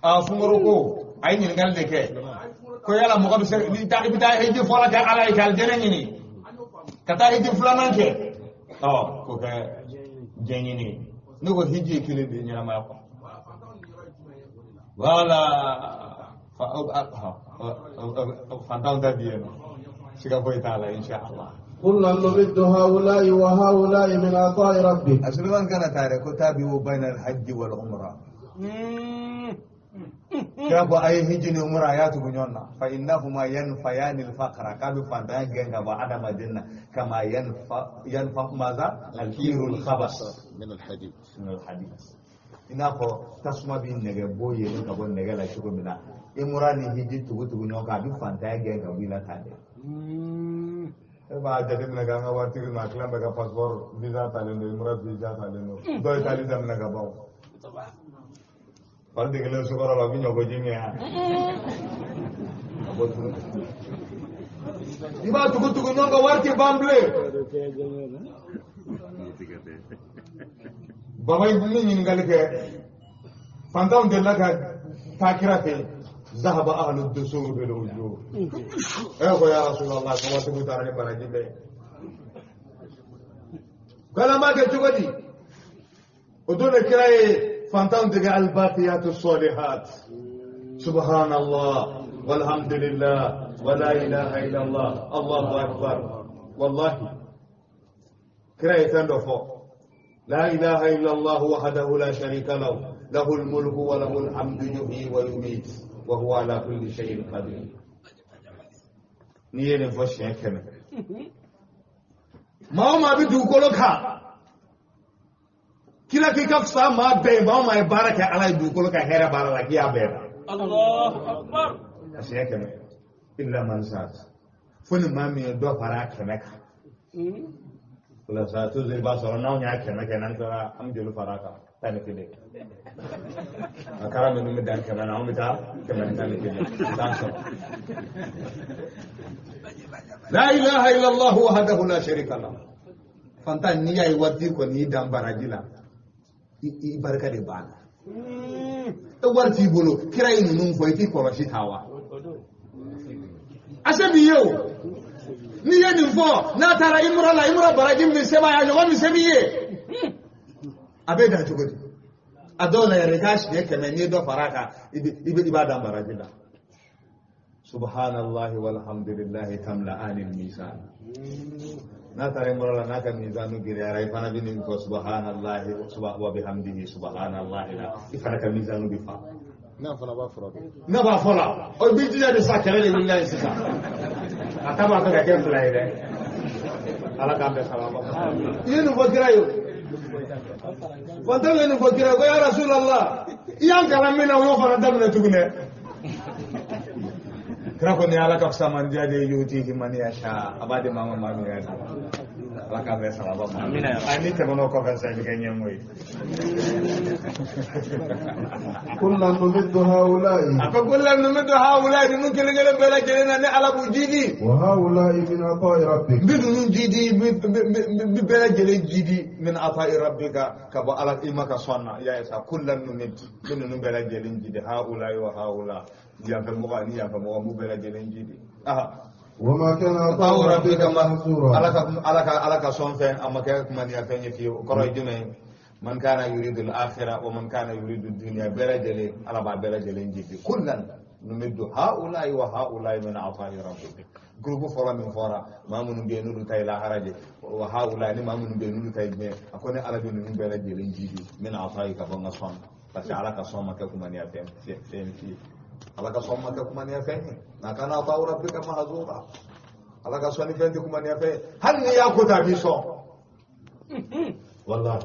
a Fungoro ko a ye ɲininkali de kɛ ko yala mɔgɔ bɛ se n'i taa i bɛ taa hiji fɔlɔ kɛ Ala ye ka alijɛnɛ ɲini, ka taa hiji filanan kɛ, ɔ k'o kɛ diɲɛ ɲini ye. Ne ko hiji ye kelen de ye ɲɛnamaya kɔnɔ. Wala fantanw ta bi yen nɔ, siga foyi t'a la inshallah. كلا نمد هؤلاء وهؤلاء من عطاء ربك. Suleiman kana tare ko tabi'u bainal hajji wal umra. Kira ko ayi hijji ni umra ya tugu ɲɔgɔn na, fa innahuma yanfayani al-faqra, k'a bɛ fantanya gɛn ka bɔ adamaden na, kama yanfa maza al-kirul khabas min al-hadid. Min al-hadid. I n'a fɔ tasuma bɛ nɛgɛ bɔ yelen ka bɔ nɛgɛ la cogo min na, umra ni hijji tugu tugu ɲɔgɔn kan, a bɛ fantanya gɛn ka bɔ i la tan de. E b'a jateminɛ k'an ka waritigi ninnu, a tilan bɛɛ ka passeport visa talen don, umra visa talen don, dɔw ye taali daminɛ ka ban o. Fari degelen sukaro la, u bɛ ɲɔgɔji min yan. A bɔ tugun. I b'a tugu tugu ɲɔgɔn kan, wari tɛ ban bilen. Baba ye min ɲininkali kɛ, fantanw delila ka taa kira fɛ yen. Zahaba ahlu dusur bil ujur. E ko ya Rasulallah, ko waati taara ni baraji bɛɛ ye. K'ala b'a kɛ cogo di? O don de kira ye fantanw dege albaqiyatu salihat. Subhanallah walhamdulillah wala ilaha illallah Allahu akbar. Wallahi kira ye fɛn dɔ fɔ. La ilaha illallah wahdahu la sharika lahu lahul mulku wa lahul hamdu yuhyi wa yumiit wa huwa ala kulli shay'in qadir. N'i ye nin fɔ siɲɛ 100, maa o maa bɛ dugukolo kan, kira k'i ka fisa maa bɛɛ ye, maa o maa ye baara kɛ Ala ye dugukolo kan hɛrɛ baara la, k'i y'a bɛɛ da. Allahu akbar. A siɲɛ 100, illa man zad, fo ni maa min ye dɔ fara a 100 kan. O la sa toujours i b'a sɔrɔ n'anw y'a 100 kɛ, n'an tilala an bɛ joli fara a kan 11. A kɛra minnu bɛ dan 100 na, anw bɛ taa 111, t'an sɔrɔ. La ilaha illallah wahdahu la sharika lah. Fantan n'i y'a ye waritigi kɔni y'i dan baraji la, i barika de b'a la. E wari t'i bolo, kira ye ninnu fɔ, i t'i kɔlɔsi ta wa? A se b'i ye o. N'i ye nin fɔ, n'a taara imura la, imura baraji min sɛbɛn a ɲɔgɔn min se b'i ye. A bɛ dan cogo di? A dɔw la yɛrɛ i k'a siɲɛ 100, n'i ye dɔ fara a kan, i b'a dan baraji la. Subhanallahi walhamdulillahi tamla'ani al-mizan. N'a taara imura la, n'a ka mizanu giriyara, i fana bɛ nin fɔ subhanallahi wa bihamdihi subhanallahi la, i fana ka mizanu bɛ fa. N'a fana b'a fɔra. Ne b'a fɔ la, o b'i jija de sa, kɛlɛ de wulila yen sisan. A ta b'a fɛ ka kɛ 2 ye dɛ. Ala k'an bɛn sababa ma. I ye nin fɔ kira ye o. Fantanw ye nin fɔ kira ye ko ya Rasulallah, i y'an kalan min na, o y'o fana daminɛ tugun dɛ. Kira ko ni Ala ka fisa mandiya de ye, yutihi man yasha, a b'a di maa ma, maa min y'a di. Ala k'a bɛn sababa ma. Ayi ni tɛmɛn'o kɔfɛ sisan i bɛ kɛ ɲɛmɔgɔ ye. كلا نمد هؤلاء A ko kullan numiddu haula'i ninnu kelen kelen bɛɛ lajɛlen na ne Ala b'u jidi. وهؤلاء من عطاء ربك N bɛ ninnu jidi n bɛ bɛɛ lajɛlen jidi min ata'i rabbika ka bɔ Ala i ma ka sɔn na i y'a ye sa kullan numid n bɛ ninnu bɛɛ lajɛlen jidi haula'i wa haula yanfɛmɔgɔ ani yanfɛmɔgɔ n b'u bɛɛ lajɛlen jidi. Aha. وما كان عطاء Ataw ربك rabbika ma محظورا ala ka ala ka ala ka sɔn fɛn a ma kɛ kumaniya fɛn ye fiyewu o kɔrɔ ye jumɛn ye man kana yuridu al-akhirah wa man kana yuridu dunya bɛɛ lajɛlen ala b'a bɛɛ lajɛlen jidi kullan numiddu haula'i wa haula'i min ata'i rabbik groupe fɔlɔ min fɔra maa minnu bɛ yen n'olu ta ye lahara de wa haula'i ni maa minnu bɛ yen n'olu ta ye diɲɛ a ko ne ala bɛ ninnu bɛɛ lajɛlen jidi min ata'i ka bɔ n ka sɔn na parce que ala ka sɔn ma kɛ kumaniya fɛn fɛn fiye ala ka sɔn ma kɛ kumaniya fɛn ye n'a kana ata'u rabbika mahzura ala ka sɔnni fɛn tɛ kumaniya fɛn ye hali n'i y'a ko ta a b'i sɔn walahi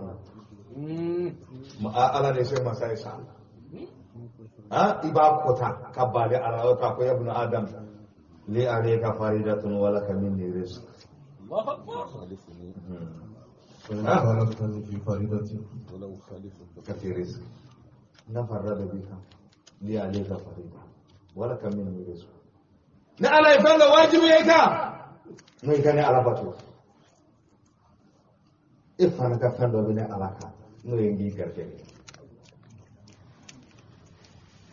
ala de se masa ye sa i b'a kota ka bali ala o k'a fɔ ya bunu adam li alayka faridatun wa laka minni rizq فإن خالفتني في فريضتي ka fi rizq nafarrada bika li alayka farida wa laka minni rizq ni ala ye fɛn dɔ wajibi ye i kan n'o i ka ne ala bato e fana ka fɛn dɔ bɛ ne ala kan n'o ye n k'i garijɛgɛ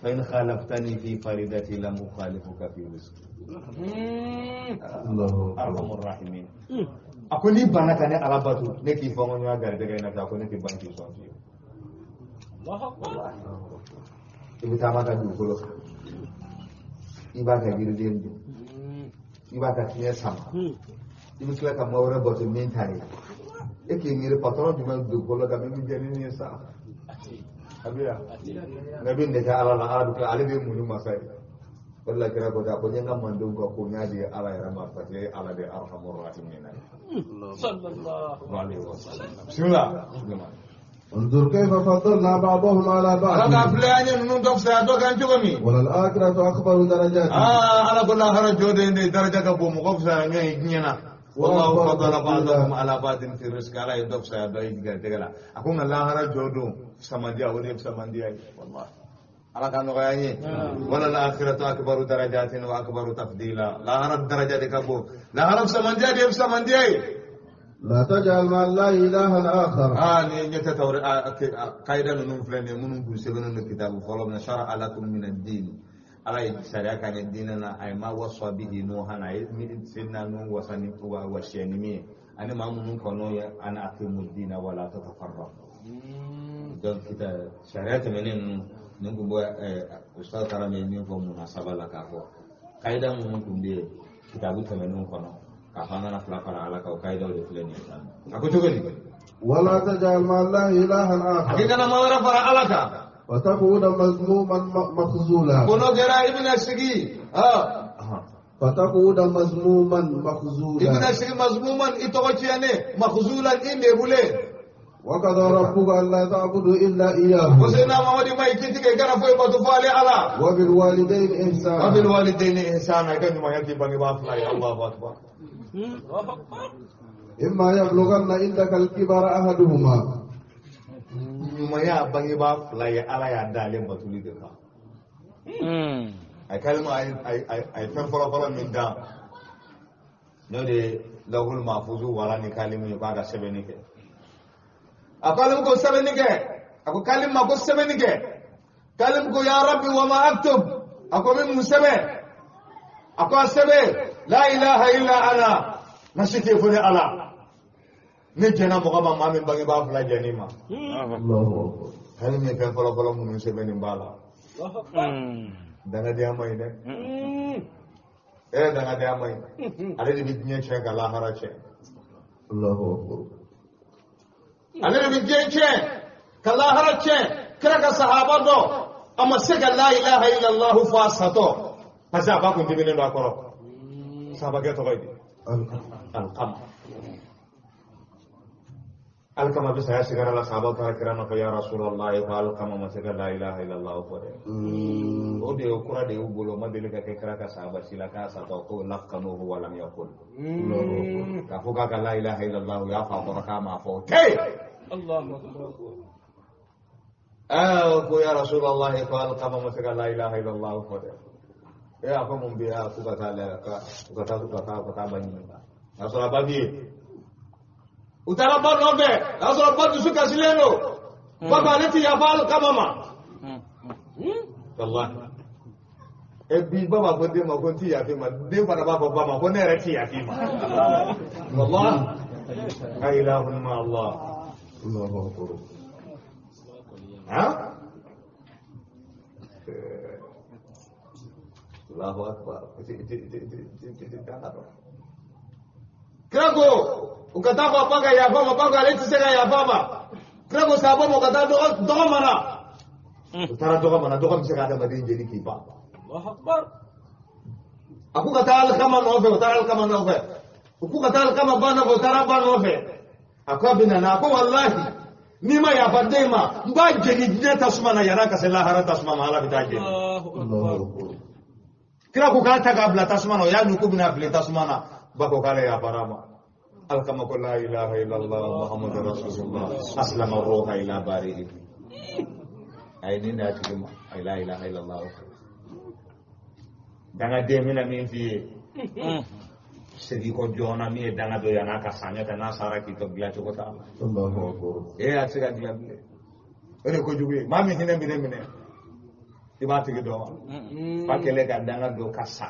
fa in khalaftani fi faridati lam ukhalifuka fi rizqi الله أكبر arhamur rahimin a ko n'i banna ka ne ala bato ne k'i fɔ n ko ɲɔgɔn garijɛgɛ in na a ko ne tɛ ban k'i sɔn fiyewu i bɛ taama ka dugukolo kan i b'a ka yiriden dun i b'a ka fiɲɛ sama i bɛ tila ka maa wɛrɛ bato min t'a ye e k'i miiri patɔrɔn jumɛn bɛ dugukolo kan min bɛ jɛ ni nin ye sa a bɛ yan nka i bɛ nin de kɛ ala la ala bɛ tila ale de ye muɲu masa ye o de la kira ko ten a ko n ye n ka mandenw ka ko n y'a di ala yɛrɛ ma parce que ala de ye arhamur rahimin ye alaihi wasallam bisimilah انظر كيف فضلنا بعضهم على ala بعض k'a filɛ an ye ninnu dɔ fisaya dɔ kan cogo min وللآخرة أكبر درجات aa ala ko lahara jɔden de daraja ka bon mɔgɔ fisaya ɲɔgɔn ye diɲɛ na wallahu fadala ba'dakum ala ba'din fi rizqi ala ye dɔ fisaya dɔ ye garijɛgɛ la a ko nka lahara jɔ don fisamandiya o de ye fisamandiya ye wallahi ala ka nɔgɔya an ye wala al-akhiratu akbaru darajatin wa akbaru tafdila lahara daraja de ka bon lahara fisamandiya de ye fisamandiya ye لا تجعل مع الله إلها آخر aa ni ɲɛ tɛ tawri kayida ninnu filɛ nin ye minnu kun sɛbɛnnen don kitabu fɔlɔ min na shara'a lakum min ad-din ala ye sariya k'an ye diinɛ na a ye ma wasa bihi nuhan a ye sidina nuhu wasa ni wasiya ni min ye ani maa minnu kɔnɔ ye an aqimu dina wala tatafarraqu donc kita sariya tɛmɛnen ninnu nin kun bɔ ustaz karam ye min fɔ munasaba la k'a fɔ kayida minnu kun bɛ yen kitabu tɛmɛnenw kɔnɔ k'a fɔ an kana fila fara ala kan o kayidaw de filɛ nin ye sisan a ko cogo di ولا تجعل مع الله إلها a k'i آخر kana maa wɛrɛ fara ala kan فتقعد مذموما مخذولا ko n'o kɛra i bɛna sigi فتقعد مذموما i bɛna مخذولا sigi mazmuman i tɔgɔ tiɲɛnen makhzulan i lebulen وقضى ربك ألا تعبدوا إلا إياه ko seyidina mamadu ma i k'i tigɛ i kana foyi bato fo ale ala وبالوالدين إحسانا wabil walidayni ihsana i ka ɲumanya k'i bangebaa fila ye allahu akbar إما يبلغن عندك الكبر أحدهما ɲumanya bangebaa fila ye ala y'a da ale batoli de kan a ye kalima a ye fɛn fɔlɔ-fɔlɔ min da n'o de ye lawhul mahfuzu wara ni kalimu ye k'a ka sɛbɛnni kɛ a ko ale ko sɛbɛnni kɛ a ko kalimu ma ko sɛbɛnni kɛ kalimu ko ya rabbi wa ma aktub a ko n bɛ mun sɛbɛn a ko a sɛbɛn la ilaha illa ana na si tɛ fo ni ala ne jɛnna mɔgɔ ma maa min bangebaa fila jɛn'i ma الله أكبر kalimu ye fɛn fɔlɔ-fɔlɔ minnu sɛbɛnni b'a la dangadenya ma ɲi dɛ e yɛrɛ dangadenya ma ɲi ale de bɛ diɲɛ tiɲɛ ka lahara tiɲɛ الله أكبر ale de bɛ diɲɛ tiɲɛ ka lahara tiɲɛ kira ka sahaba dɔ a ma se ka la ilaha illallahu fɔ a satɔ parce que a ba kun diminen don a kɔrɔ sahabakɛ tɔgɔ ye di alqama Alkama bɛ saya sigara la, sahabaw taara kira nɔfɛ, ya Rasulallah, ko alkama ma se ka la ilaha illallah fɔ dɛ. O de ye kura de y'u bolo, o ma deli ka kɛ kira ka sahaba si la k'a satɔ ko lakanuhu walam yakul. K'a fɔ k'a ka la ilaha illallah, u y'a fɔ a kɔrɔ k'a m'a fɔ o tɛ yen. Ko ya Rasulallah, ko alkama ma se ka la ilaha illallah fɔ dɛ. A ko mun bɛ yen, k'u ka taa u ka taa u ka taa u ka taa ba ɲininka. O y'a sɔrɔ a ba bɛ yen. U taara ba nɔfɛ, o y'a sɔrɔ ba dusu kasilen don. Ba ko ale ti yafa alikama ma. Walahi. Bi ba b'a fɔ den ma ko n ti yafa i ma, den fana b'a fɔ ba ma ko ne yɛrɛ ti yafa i ma. Walahi. La ilaha illallah. Han? Allahu akbar. Kira ko u ka taa fɔ ba ka yafa ma, ba ko ale tɛ se ka yafa ma. Kira ko sahaba ma u ka taa dɔgɔ mana. U taara dɔgɔ mana, dɔgɔ bɛ se ka adamaden jeni k'i ban. A k'u ka taa alikama nɔfɛ, u taara alikama nɔfɛ. U k'u ka taa alikama ba nɔfɛ, u taara ba nɔfɛ. A ko a bɛ na, a ko walahi n'i ma yafa den ma, n b'a jeni diɲɛ tasuma na yan'a ka se lahara tasuma ma, Ala bɛ taa jeni. Kira ko k'a ta k'a bila tasuma na, o y'a min k'u bɛna fili tasuma na. Ba ko k'ale yafara ma. Alkama ko la ilaha illallah muhammadu rasulullah, aslama ruha ila barihi. A ye nin d'a tigi ma, a ye la ilaha illallah. Dangaden bɛna min f'i ye, segin kɔ joona, min ye danga dɔ yan'a ka sa, ɲɛ tɛ n'a sara k'i to dilan cogo t'a la. A tɛ se ka dilan bilen. O de ye kojugu ye. Maa min hinɛ bɛ ne minɛ, i b'a tigi dɔn wa? Fa kɛlen ka danga dɔ ka sa,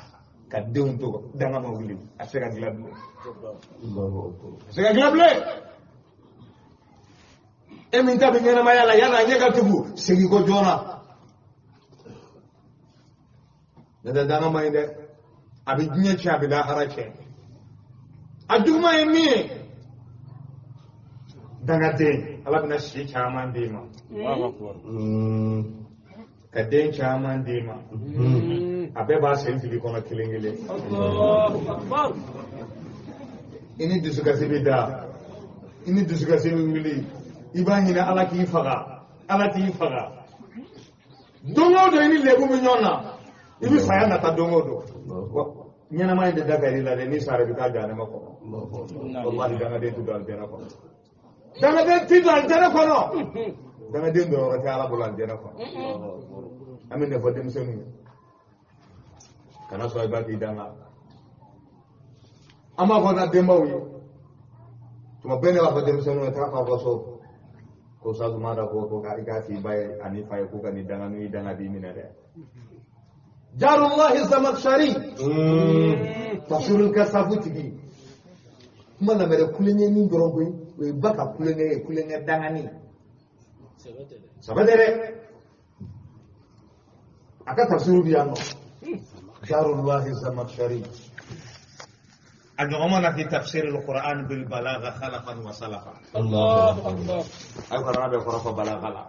ka denw to danga ma wuli, a tɛ se ka dilan bilen. A tɛ se ka dilan bilen. E min ta bɛ ɲɛnamaya la, yan'a ɲɛ ka tugu, segin kɔ joona. N'o tɛ danga man ɲi dɛ. A bɛ diɲɛ tiɲɛ, a bɛ lahara tiɲɛ. A juguman ye min ye, dangaden, Ala bɛna si caman d'i ma. Ka den caman d'i ma. A bɛɛ b'a sen fili kɔnɔ kelen kelen. I ni dusukasi bɛ da, i ni dusukasi bɛ wuli, i b'a ɲini Ala k'i faga, Ala t'i faga. Don o don i ni lebu bɛ ɲɔgɔn na, i bɛ saya nata don o don. Ɲɛnamaya in de da ka i la dɛ, n'i sara i bɛ taa jahanama kɔnɔ. Walahi dangaden tɛ don alijana kɔnɔ. Dangaden tɛ don alijana kɔnɔ. Dangaden dɔyɔrɔ tɛ Ala bolo alijana kɔnɔ. An bɛ nin fɔ denmisɛnninw ye. Kana sɔn i ba k'i danga. An b'a fɔ na denbaw ye. Tuma bɛɛ ne b'a fɔ denmisɛnninw ye, taa fa fɔ so. Ko Sazumada ko i k'a f'i ba ye ani fa ye k'u ka n'i danga, n'u y'i danga b'i minɛ dɛ. Jarullahi Zamakshari. Tafsirul kasafu tigi. Kuma lamɛn kulonkɛ min dɔrɔn koyi, o ye ba ka kulonkɛ ye, kulonkɛ dangani. Sɛbɛ tɛ dɛ. A ka tafsiru bɛ yan nɔ. Jarullahi Zamakshari. A ɲɔgɔn ma na fi tafsiril Qur'an bil balagha khalafan wa salafa. Allahu akbar. A ye Qur'an bɛɛ kɔrɔ fɔ balagha la.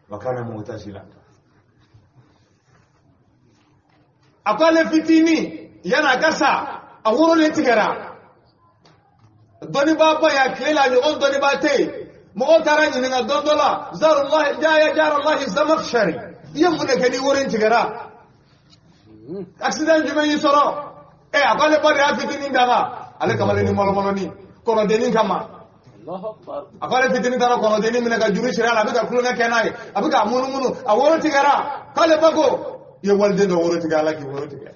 Wa kana mu'tazila. A ko ale fitinin yan'a ka sa, a worolen tigɛra. Dɔnnibaaba y'a tile la, ɲɔgɔn dɔnnibaa tɛ yen. Mɔgɔw taara ɲininka don dɔ la, Zarullahi jaya Jarullahi Zamakshari, i ye mun de kɛ ni woro in tigɛra? Accident jumɛn y'i sɔrɔ? A ko ale ba de y'a fitinin danga, ale kamalen ni mɔlɔmɔlɔni, kɔnɔdennin kama. A ko ale fitinin taara kɔnɔdennin minɛ ka juru siri a la, a bɛ ka kulonkɛ kɛ n'a ye, a bɛ k'a munumunu, a woro tigɛra, k'ale ba ko i ye waliden dɔ woro tigɛ, Ala k'i woro tigɛ.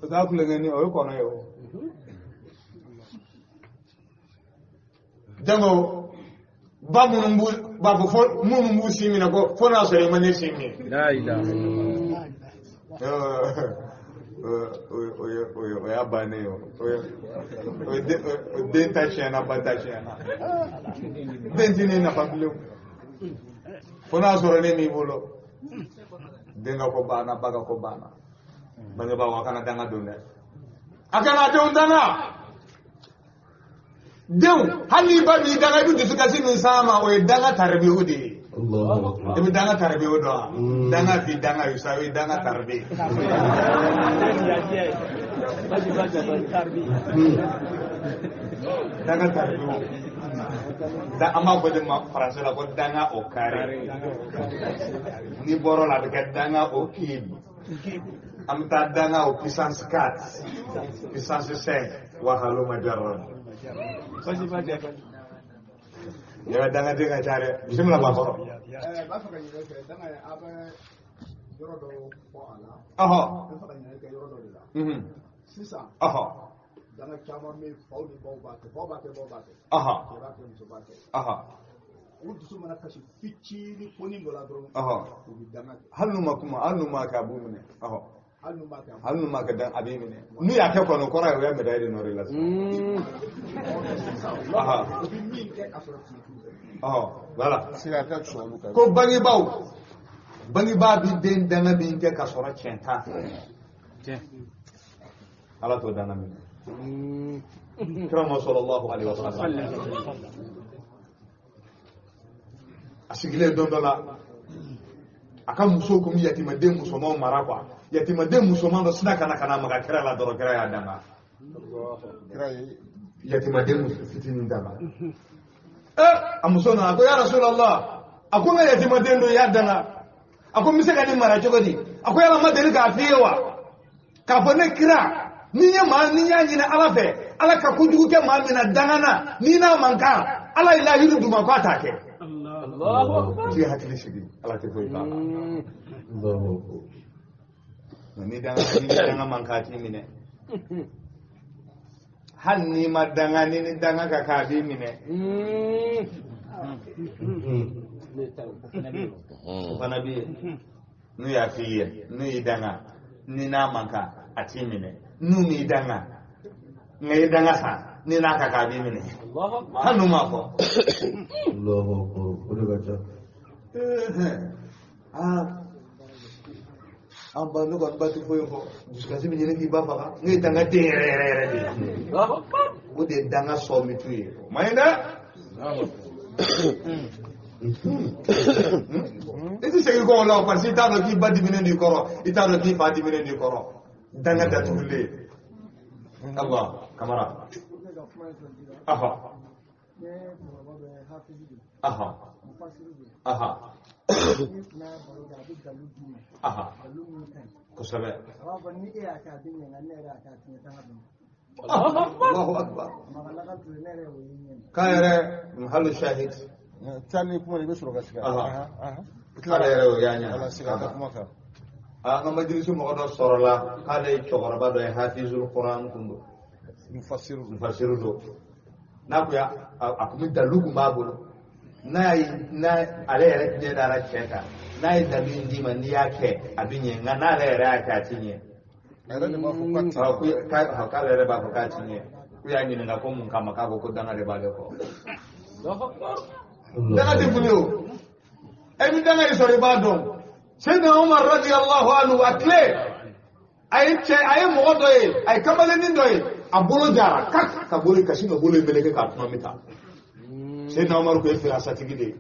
O t'a kulonkɛni, o ye kɔnɔ ye o. Jango ba minnu b'u b'a fɔ fo minnu b'u si minɛ ko fo n'a sɔrɔ i ma ne si min. La ilaha illallah. O y'a bannen ye o. O den ta tiɲɛna, ba ta tiɲɛna. Den ti ne nafa bilen. Fo n'a sɔrɔ ne m'i bolo. Den ka ko banna, ba ka ko banna. Bangebaaw a kana danga don dɛ. A kana denw danga. Denw, hali n'i ba b'i danga, i bɛ dusukasi min s'a ma, o ye danga taribihu de ye. I bɛ danga taribi o dɔn wa? Danga fi danga yusawi danga taribi. Danga taribi o. An b'a fɔ de ma français la ko danga au carré. N'i bɔr'o la a bɛ kɛ danga au cube. An bɛ taa danga au puissance 4, puissance 5, wa haluma jarra. Yɛrɛ dangaden ka ca dɛ, bisimila Bakɔrɔ. N b'a fɛ ka ɲininkali kɛ danga ye, a bɛ yɔrɔ dɔ fɔ a la. N bɛ fɛ ka ɲininkali kɛ yɔrɔ dɔ de la. Sisan. Danga caman bɛ faw ni baw b'a kɛ, faw b'a kɛ, baw b'a kɛ. Cɛ b'a kɛ, muso b'a kɛ. U dusu mana kasi fitinin konin dɔ la dɔrɔn. U bɛ danga kɛ. Hali n'u ma kuma, hali n'u ma kɛ, a b'u minɛ. Hali n'u ma kɛ. Hali n'u ma kɛ, a b'i minɛ. N'u y'a kɛ kɔni, o kɔrɔ ye o ye médaille d'honneur la sisan. U bɛ min kɛ k'a sɔrɔ tiɲɛ t'u fɛ. Voilà. Ko bangebaaw, bangebaa bi den danga min kɛ k'a sɔrɔ tiɲɛ t'a fɛ. Ala t'o danga minɛ. Kira ma sallallahu alaihi wa sallam. A sigilen don dɔ la, a ka musow kun bɛ yatimaden musomanw mara quoi. Yatimaden musoman dɔ sina ka na maga kira la dɔrɔn, kira y'a danga. Yatimaden muso fitinin danga. A muso nana ko ya Rasulallah, a ko n ka yatimaden dɔ y'a danga. A ko n bɛ se ka nin mara cogo di? A ko yala n ma deli k'a f'i ye wa? K'a fɔ ne kira, ni n ye maa, ni n y'a ɲini Ala fɛ, Ala ka kojugu kɛ maa min na danga na, ni n'a man kan, Ala ye lahidu d'u ma k'a t'a kɛ. T'i hakili sigi, Ala tɛ foyi k'a la. Ni danga man kan, a t'i minɛ. Hali n'i ma danga, ni danga ka kan, a b'i minɛ. O fana bɛ yen. N'u y'a f'i ye, n'u y'i danga, ni n'a man kan, a t'i minɛ. N'u m'i danga, nka i danga san, ni n'a ka kan, a b'i minɛ. Hali n'u m'a fɔ. An ba, ne kɔni ba tɛ foyi fɔ, dusukasi bɛ ɲini k'i ba faga. Ne ye danga den yɛrɛ yɛrɛ yɛrɛ de ye. O de ye danga sɔmitu ye. O man ɲi dɛ. I tɛ segin kɔ o la o, parce que i t'a dɔn k'i ba diminen don i kɔrɔ, i t'a dɔn k'i fa diminen don i kɔrɔ. Danga datugulen. Allah Kamara. Kosɛbɛ. Allahu akbar. K'a yɛrɛ mahalu shahid. Taa ni kuma i bɛ sɔrɔ ka sigi. K'ale yɛrɛ o y'a ɲɛ. Ala sigi a ka kuma kan. An ka majilisu mɔgɔ dɔ sɔrɔla k'ale ye cɛkɔrɔba dɔ ye, hafizul Quran kun don. Mufasiru don. N'a kun y'a, a kun bɛ dalu kun b'a bolo. N'a ye, n'a ale yɛrɛ ɲɛ dara cɛ kan, n'a ye dalu in d'i ma, n'i y'a kɛ a bɛ ɲɛ, nka n'ale yɛrɛ y'a kɛ a ti ɲɛ. A yɛrɛ de b'a fɔ k'a ti ɲɛ. K'ale yɛrɛ b'a fɔ k'a ti ɲɛ. K'u y'a ɲininka ko mun kama, k'a ko ko danga de b'ale kɔ. Danga tɛ fili o. E ni danga y'i sɔrɔ i b'a dɔn. Seydina Umar radiyallahu anhu, a tile, a ye cɛ, a ye mɔgɔ dɔ ye, a ye kamalennin dɔ ye, a bolo jara kak ka bolo ka sin ka bolo in meleke k'a tuma min ta. Seydina Umar ko ye firasatigi de ye.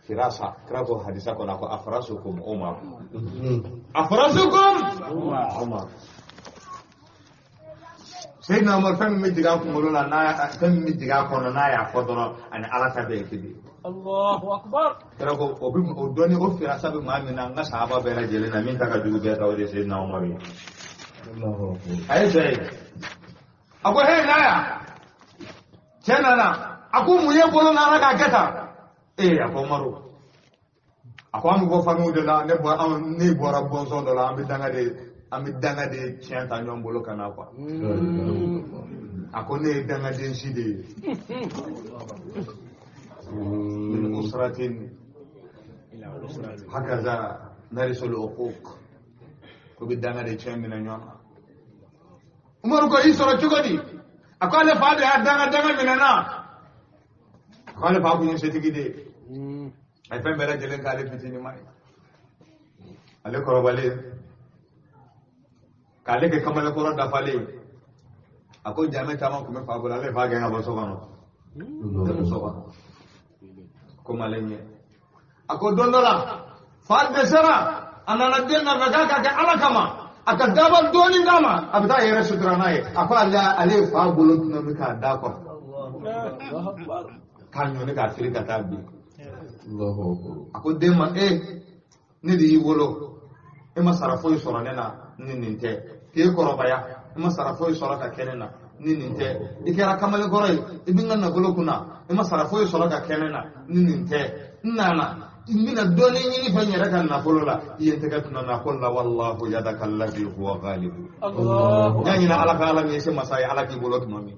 Firasa, kira ko hadisa kɔnɔ, a ko afrasukum Umar. Afrasukum Umar. Seydina Umar fɛn min bɛ jigin a kunkolo la, n'a fɛn min bɛ jigin a kɔnɔ, n'a y'a fɔ dɔrɔn, ani Ala ta bɛɛ ye kelen ye. Allahu akbar. Kira ko o bɛ o dɔnni, o firasa bɛ maa min na, n ka sahaba bɛɛ lajɛlen na, min ta ka jugu bɛɛ ta, o de ye Seydina Umar ye. A ye cɛ ye. A ko he na yan. Cɛ nana. A ko mun ye bolo nana k'a kɛ tan? A ko Umaru. A ko an bɛ bɔ famille de la, ne bɔra bɔnsɔn dɔ la, an bɛ danga de tiɲɛ ta ɲɔgɔn bolo ka na quoi. A ko ne ye dangaden si de ye. Min usratin hakaza narisul uquq. Ko bɛ danga de tiɲɛ minɛ ɲɔgɔn na. Umaru ko i sɔrɔ cogo di? A ko ale fa de y'a danga minɛ na. A ko ale fa kun ye setigi de ye. A ye fɛn bɛɛ lajɛlen k'ale fitinin ma ye. Ale kɔrɔbalen, k'ale kɛ kamalenkɔrɔ dafalen ye. A ko jaamɛ caman tun bɛ fa bolo, ale fa gɛn ka bɔ so kɔnɔ. So kɔnɔ. Ko male ɲɛ. A ko don dɔ la fa dɛsɛra, a nana den nɔfɛ k'a ka kɛ Ala kama, a ka daba dɔɔni d'a ma, a bɛ taa yɛrɛ sutura n'a ye. A ko ale ye fa bolo tɔnɔmi k'a d'a kɔrɔ, k'a ɲɔni k'a fili ka taa bin. A ko den ma, e ne de y'i wolo, e ma sara foyi sɔrɔ ne na ni nin tɛ, k'e kɔrɔbaya e ma sara foyi sɔrɔ ka kɛ ne na ni nin tɛ, i kɛra kamalenkɔrɔ ye i bɛ n ka nafolo kunna, i ma sara foyi sɔrɔ ka kɛ ne na ni nin tɛ, n nana n bɛna dɔɔnin ɲini fɛ n yɛrɛ ka nafolo la, i ye n tɛgɛ tuma na. Ko la wallahu yadaka alladhi huwa ghalibu. N y'a ɲini Ala fɛ, Ala min ye se masa ye, Ala k'i bolo tuma min.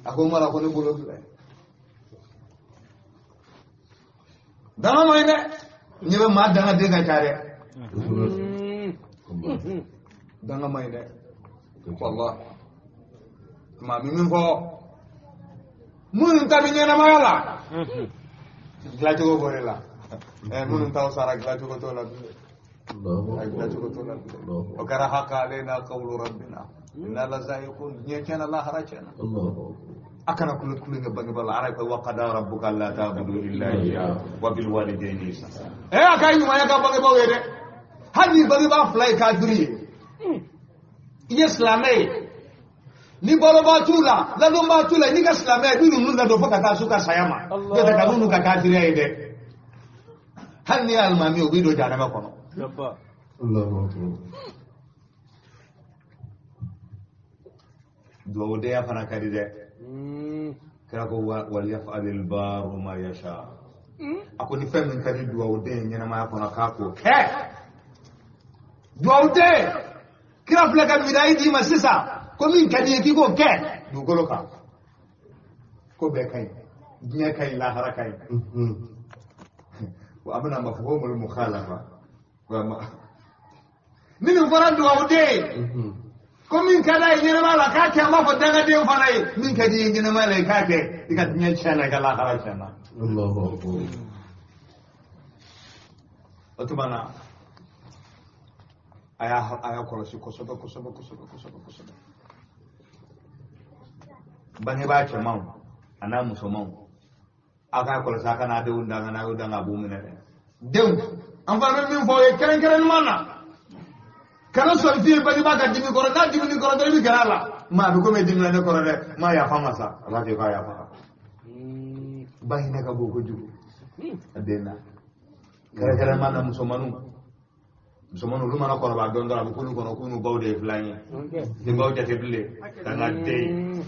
A ko Umar, ko ne bolo filɛ. Danga ma ɲi dɛ, ɲɛ bɛ maa danga den ka ca dɛ. Danga ma ɲi dɛ. Wallahi. Maa min fɔ minnu ta bɛ ɲɛnamaya la, dilancogo b'o de la. Minnu t'aw sara dilancogo t'o la bilen. Dilancogo t'o la bilen. O kɛra haka alaina qawlu rabbina inna lazaiqun. Diɲɛ tiɲɛna, lahara tiɲɛna. A kana kulo kulonkɛ bangebaa la. Ala ko wa qada rabbuka alla ta'budu illa iyyahu wa bil walidayni ihsana. A ka ɲumanya ka bangebaaw ye dɛ. Hali ni bangebaa fila ye kafiri ye, i ye silamɛ ye, ni balobaa t'u la, ladonbaa t'u la, n'i ka silamɛya i bɛ ninnu ladon fo ka taa s'u ka saya ma. N'o tɛ ka n'u ka kafiriya ye dɛ. Hali n'i ye alimami ye, u b'i don jahanama kɔnɔ. Dugawudenya fana ka di dɛ. Kira ko wal yaf'alil baru ma yasha. A ko ni fɛn min ka di dugawuden ye ɲɛnamaya kɔnɔ k'a k'o kɛ. Dugawuden, kira filɛ ka midayi d'i ma sisan, ko min ka di ye k'i k'o kɛ dugukolo kan. Ko bɛɛ ka ɲi, diɲɛ ka ɲi, lahara ka ɲi. Wa a bɛna mafhumul mukhalafa. Ni nin fɔra dugawuden ye, ko min ka d'a ye ɲɛnamaya la k'a kɛ, an b'a fɔ dangaden fana ye min ka di i ye ɲɛnamaya la i k'a kɛ, i ka diɲɛ tiɲɛna, i ka lahara tiɲɛna. O tuma na a y'a kɔlɔsi kosɛbɛ kosɛbɛ kosɛbɛ kosɛbɛ kosɛbɛ. Bangebaa cɛmanw a n'a musomanw, a k'a kɔlɔsi a kana denw danga, n'a y'o danga a b'u minɛ dɛ. Denw, an fana bɛ min fɔ aw ye kɛrɛnkɛrɛnnenya na, kana sɔn fiye bangebaa ka dimi kɔrɔ, n'a dimini kɔrɔ dɔrɔn i bɛ gɛrɛ a la. Ma a bɛ komi e dimina ne kɔrɔ dɛ, ma yafa ma sa, a b'a fɔ k'a yafa. Ba hinɛ ka bon kojugu a den na, kɛrɛnkɛrɛnnenya na musomaninw. Musomaninw olu mana kɔrɔbaya dɔɔnin dɔrɔn a bɛ k'olu kɔnɔ k'u n'u baw de ye filan ye. Ni baw jate bilen, ka n ka den.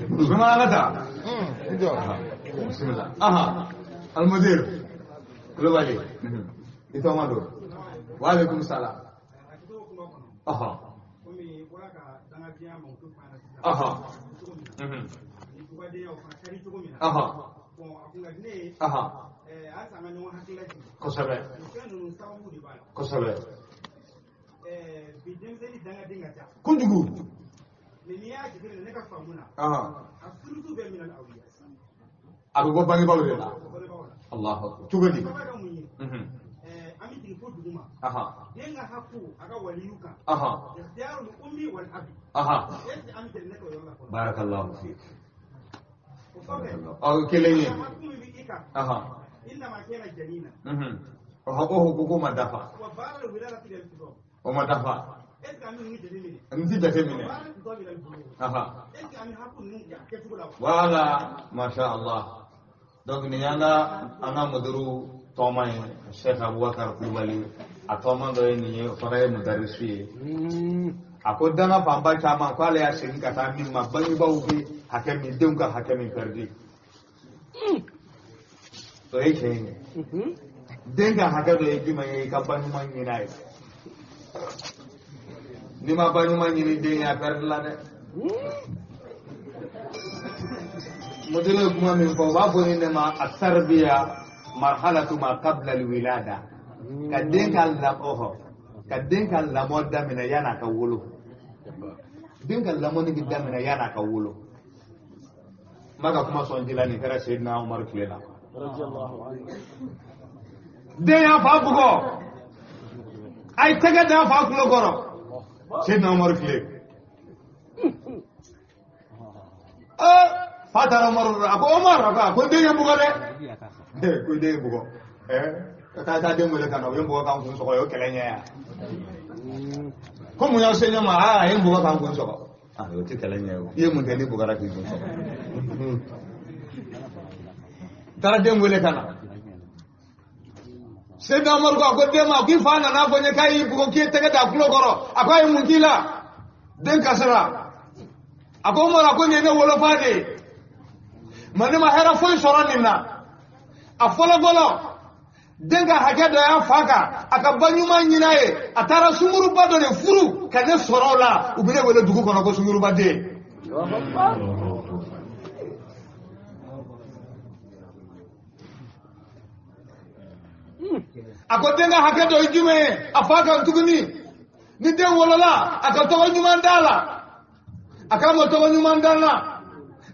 Musoman an ka taa. Bisimilah. Aha. Almudir. Kulubali. I tɔgɔ don. Wa aleykum salam. Aha. Aha. Aha. Aha. Kosɛbɛ. Kosɛbɛ. Kojugu. A bɛ bɔ bangebaaw de la. Allahu akbar. Cogo di? Barakallahu fik. Aw kelen ye. O hukuku ma dafa. O ma dafa. N ti jate minɛ. Voilà, masha Allah. Donc nin y'an ka muduru tɔma ye, Sheikh Abubakar Kulubali. A tɔma dɔ ye nin ye, o fana ye mudarisu ye. A ko danga fanba caman k'ale y'a segin ka taa min ma, bangebaaw bɛ hakɛ min, denw ka hakɛ min pɛridi. O ye tiɲɛ ye. Den ka hakɛ dɔ ye jumɛn ye? I ka ba ɲuman ɲini a ye. N'i ma ba ɲuman ɲini den ye, a pɛridi la dɛ. Mudiri ye kuma min fɔ, u b'a fɔ nin de ma a tarbiya marhalatu ma qabla alwilada. Ka den ka lamɔ, ka den ka lamɔ daminɛ yan'a ka wolo. Den ka lamɔni bɛ daminɛ yan'a ka wolo. N b'a ka kuma sɔn ji la, nin kɛra Seydina Umaru tile la. Den y'a fa bugɔ, a ye tɛgɛ da a fa kulo kɔrɔ. Seydina Umaru tile. Fa taara Umaru a ko Umaru a ko den ye n bugɔ dɛ ko i den ye bugɔ ka taa den wele ka na o ye n bugɔ k'an kun sɔgɔ o ye kɛlɛ ɲɛ yan ko mun y'aw se ɲɔgɔn ma a ye n bugɔ k'an kun sɔgɔ o tɛ kɛlɛ ɲɛ o i ye mun kɛ n'i bugɔra k'i kun sɔgɔ taara den wele ka na Seydina Umaru ko a ko den ma k'i fa nana fɔ n ye k'a y'i bugɔ k'i ye tɛgɛ da tulo kɔrɔ a ko a ye mun k'i la den kasira a ko Umaru a ko nin ye ne wolofa de ye mɛ ne ma hɛrɛ foyi sɔrɔ nin na a fɔlɔ fɔlɔ den ka hakɛ dɔ y'a fa kan a ka ba ɲuman ɲini a ye a taara sunguruba dɔ de furu ka ne sɔrɔ o la u bɛ ne wele dugu kɔnɔ ko sunguruba den. A ko den ka hakɛ dɔ ye jumɛn ye a fa kan tuguni ni den wolola a ka tɔgɔ ɲuman d'a la a k'a ma tɔgɔ ɲuman da n na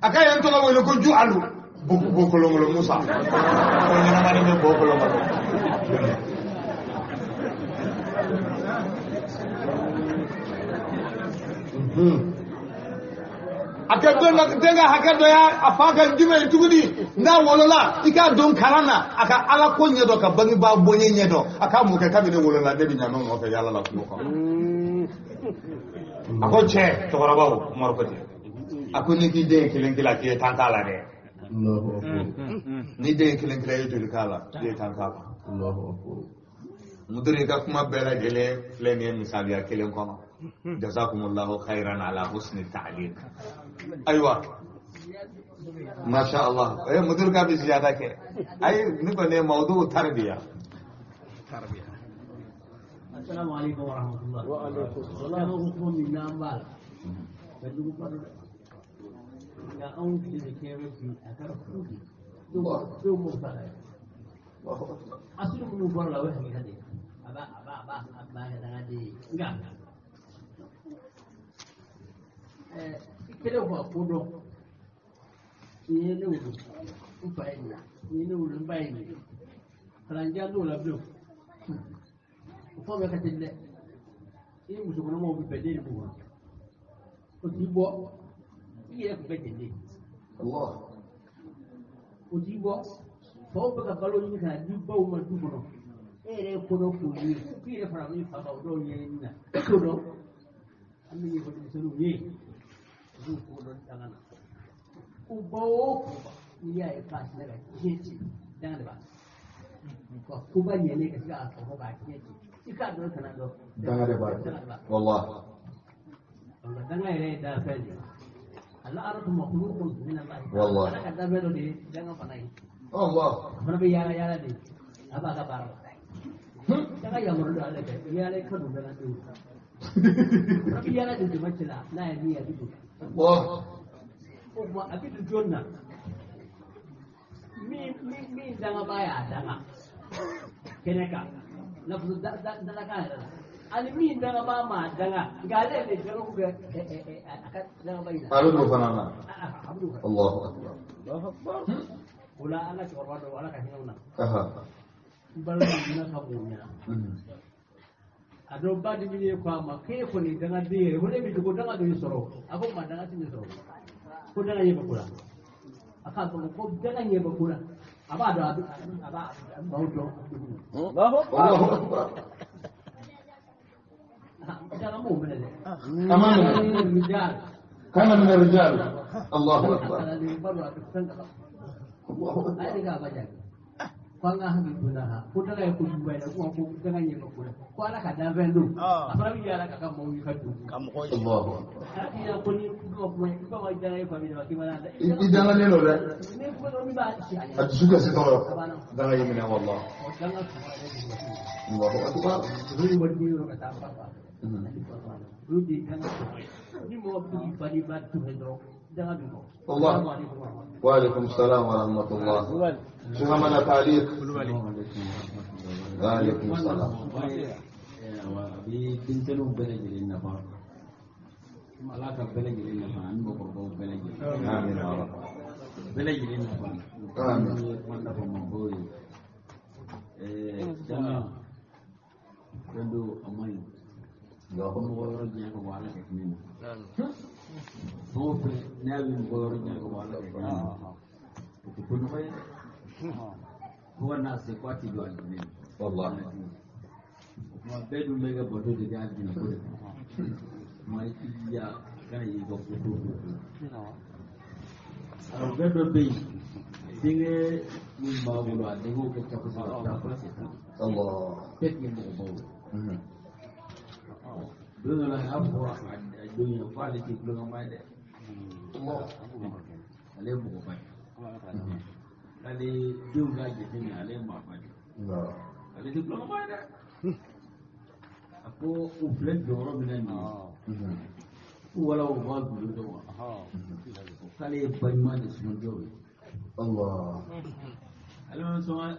a k'a ye n tɔgɔ wele ko Jualu Bokolongolo Musa ko ɲɛnama de bɛ Bokolongolo. A ka den ka hakɛ dɔ y'a a fa kan jumɛn ye tuguni n'a wolola i k'a don kalan na a ka ala ko ɲɛdɔn ka bangebaa bonya ɲɛdɔn a k'a mun kɛ kabini ne wolola ne bɛ ɲamɛ nɔfɛ yaala la kungo kɔnɔ. A ko cɛ cɛkɔrɔbaw Umaru ko ten a ko n'i k'i den ye kelen kelen k'i ye tan k'a la dɛ n'i den ye kelen kelen i ye joli k'a la i ye tan k'a la. Mudiri ka kuma bɛɛ lajɛlen filɛ nin ye misaliya kelen kɔnɔ. Jazakumullahu khairan ala husni ta'liq. Ayiwa masha Allah mudir ka bi ziyada kɛ ayi ni kɔni ye mawdu tarbiya. Assalamu alaikum wa rahmatullah. Wa alaikum assalam. Ko ko min na b'a la ka dugu ba dɛ nka anw tile de kɛ bɛ bi a kɛra fu de dɔw m'o ta la asili minnu bɔra la o ye hakilina de ye a b'a a b'a a b'a a b'a kɛ dangaden ye nka i kɛlen kɔ a ko dɔn nin ye ne wolo n fa ye nin ye nin ye ne wolo n ba ye nin ye kalanjan t'o la bilen o fɛn bɛɛ ka teli dɛ i ni muso kɔnɔmaw bɛ bɛn den de b'u kɔnɔ o t'i bɔ i yɛrɛ tun bɛ ten de o t'i bɔ faw bɛ ka balo ɲini ka na di baw ma du kɔnɔ e yɛrɛ ye ko dɔ k'o ye k'i yɛrɛ fara min fa kan o dɔw ɲɛɲini na e t'o dɔn an bɛ ɲɛfɔ denmisɛnninw ye u b'u ko dɔn danga na ko ba o ko ba n'i y'a ye k'a sina ka diɲɛ ci danga de b'a ka koba ɲɛnen ka se k'a fɔ k'a diɲɛ ci i k'a dɔn kana dɔn danga de b'a wallahi danga yɛrɛ ye dafɛn de ye ala aratu makhluqun min Allah wallahi ala ka dafɛn dɔ de ye danga fana ye Allah a fana bɛ yaala yaala de a b'a ka baara la danga yamaru don ala fɛ yaala ka don danga denw fana bɛ yaala de jama cɛ la n'a ye min ye a bɛ don o tuma a bɛ don jɔn na min danga b'a ye a danga kɛnɛ kan nafuso dalakan yɛrɛ la ani min danga b'a ma a danga nka ale yɛrɛ de danga ko kɛ a ka danga ba in na. A bɛ don fana na. A bɛ don fana. Allahu akbar. O la an ka cɛkɔrɔba dɔw ala ka hinɛ u na. N balima minɛ ka bon ɲɛna. A dɔw ba diminen ye ko a ma k'e kɔni dangaden yɛrɛ ko ne bɛ ko danga dɔ y'i sɔrɔ a ko ma danga tɛ ne sɔrɔ ko danga ɲɛ bɛ ko la a k'a dɔn ko danga ɲɛ bɛ ko la a b'a dɔn a b'a maaw dɔn. Allahu akbar. Danga m'o minɛ dɛ. A ma minɛ. Kana min rijal. Allahu akbar. Allahu akbar. A yɛrɛ k'a ba jaabi. Ko an ka hakili to na ko danga ye kojuguba ye dɛ ko ko danga ɲɛ bɛ ko la ko ala ka danfɛn don a fana bɛ yaala ka ka maaw ye ka don. Ka mɔgɔw ye. Allahu akbar. Hakilina ko ni kuma kuma i b'a fɔ danga ye fa min ma k'i ma dɛ. I dangalen don dɛ. Ni kuma dɔrɔn min b'a si a ɲɛ. A dusu kasi tɔɔrɔ. Danga y'i minɛ wallahi. Ɔ danga sɔrɔ yɛrɛ de bɛ. Allahu akbar. Olu ye wali yɔrɔ ka taa fa fa. Olu de ye danga sɔrɔ ye. Ni mɔgɔ bɛ k'i fa n'i ba tugu dɔrɔn danga b'i kɔ. Allah. Wa alaikum salam wa rahmatullah. شو عمل تعليق؟ وعليكم السلام. بنتلو بلجل النفا ملاك بلجل النفا عن بقربو بلجل. آمين يا رب. بلجل النفا. آمين. ونفا مبوي. جماعة عندو أمين. اللهم ورجع وعلى كنين. Fɛn o fɛn n'a bɛ mɔgɔ yɔrɔ jan ka bɔ Ala fɛ, o tɛ ko nɔgɔ ye dɛ. Fo ka n'a se k'a ti don alijinɛ. Wallahi. O kuma bɛɛ dun bɛ ka bato de kɛ alijinɛ ko de kan. Kuma i k'i jija kana y'i ka ko ko ko. Arabukɛ dɔ bɛ yen, denkɛ min b'a bolo, a denkɛw ka ca kosɛbɛ, a bɛ taa fo 7. Allah. Bɛɛ tun ye mɔgɔbaw ye. Don dɔ la, a y'a fɔ a don ye ko ale tɛ tulonkɛma ye dɛ. Ale ye mɔgɔba ye. K'ale denw k'a jateminɛ, ale ye maaba de ye. Ale tɛ tulonkɛma ye dɛ. A ko u filɛ jɔyɔrɔ min na nin ye, ko wala u b'a gundo dɔn wa? O k'ale ye ba ɲuman de sumajɔ ye. Allah. Ale ma sɔn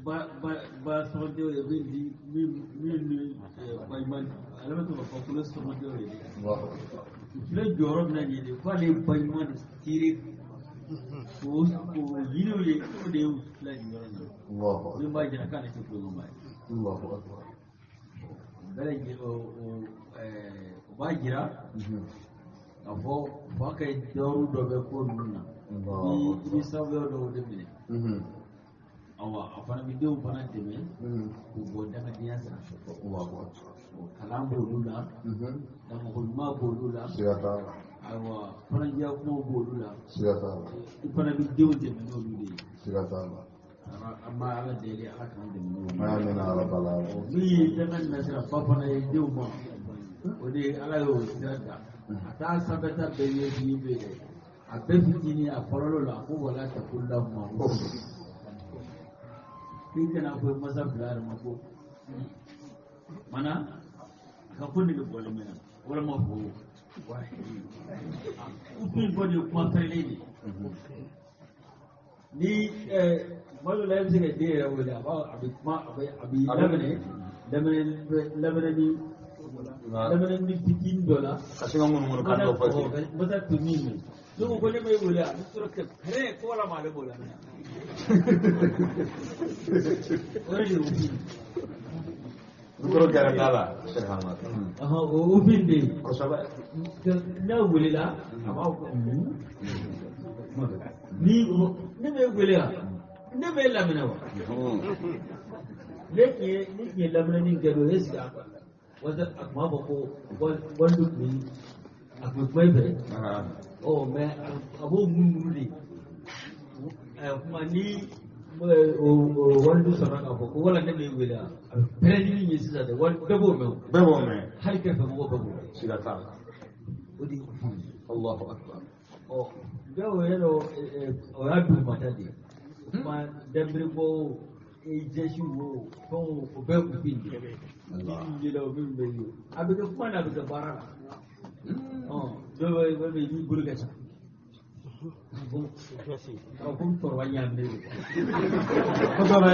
ba ba ba sɔgɔdenw ye min di min min ni ba ɲuman, ale ma sɔn ka fɔ ko sɔgɔdenw ye dɛ. U filɛ jɔyɔrɔ min na nin ye de, k'ale ye ba ɲuman de tiire k'o yiriw ye, o de y'u filɛ nin yɔrɔ in na. Min b'a jira k'ale tɛ tulonkɛma ye. Bɛɛ lajɛlen o b'a jira k'a fɔ fa ka dɔru dɔ bɛ ko ninnu na. I bɛ sababuya dɔw de minɛ. Awa, a fana bɛ denw fana dɛmɛ k'u bɔ dangadenya sira fɛ. O kalan b'olu la, lamɔko ɲuman b'olu la, ayiwa, kɔnɔdiya kumaw b'olu la. I fana bɛ denw dɛmɛ n'olu de ye. An b'a Ala deli, Ala k'an dɛmɛ n'olu ye. Amina rabbal alamin. Min ye danga nasira ba fana ye denw ma, o de ye Ala y'o sira da. A t'a sanfɛta bɛɛ ɲɛf'i ye dɛ. A bɛɛ fitinin, a kɔlɔlɔ la, a ko wala takulahuma uff. K'i kana fɔ masa fila yɛrɛ ma ko mana a ka ko nege bɔlen bɛ na, walima fo u fɔ de ye kuma fɛrɛlen de ye. Ni tuma dɔ la, e bɛ se ka den yɛrɛ wele, a b'a a bɛ kuma, a bɛ laminɛ ni fitinin dɔ la. Ka se ka ŋunuŋunu kan dɔ fɔ ten. Masa tɛ min mɛn, ne ko ne m'e wele, a bɛ sɔrɔ ka pɛrɛn ko wala ma ale b'o laminɛ. O de ye ufin. Micro gɛrɛ da la, Cheikh Ahmad. O ufin de ye. Kosɛbɛ. N'a welela, a b'a fɔ ni ne m'e wele wa, ne m'e laminɛ wa? Ne tun ye laminɛni kɛ don, est ce que a wasa a tun b'a fɔ ko walidu tun bɛ, a tun bɛ kuma i fɛ. Ɔ mɛ a b'o munumunu de kuma ni o walidu sɔrɔ k'a fɔ ko wala ne m'e wele wa, a bɛ pɛrɛn ni min ye sisan dɛ, wali bɛɛ b'o mɛn o. Bɛɛ b'o mɛn. Hali kɛrɛfɛmɔgɔw bɛɛ b'o mɛn. Siga t'a la. O de ye ufin ye. Allahu akbar. Ɔ dɔw yɛrɛ, o y'a dugumata de ye. Kuma danbere bɔ o, jɛsi wo, fɛnw, o bɛɛ ufin de ye. Min yɛlɛ o, min bɛ ye, a bɛ kɛ kuma na, a bɛ kɛ baara la. Ɔ dɔw bɛ i b'i bolo kɛ sa ko kɔrɔba ɲaaminen don. Kosɛbɛ.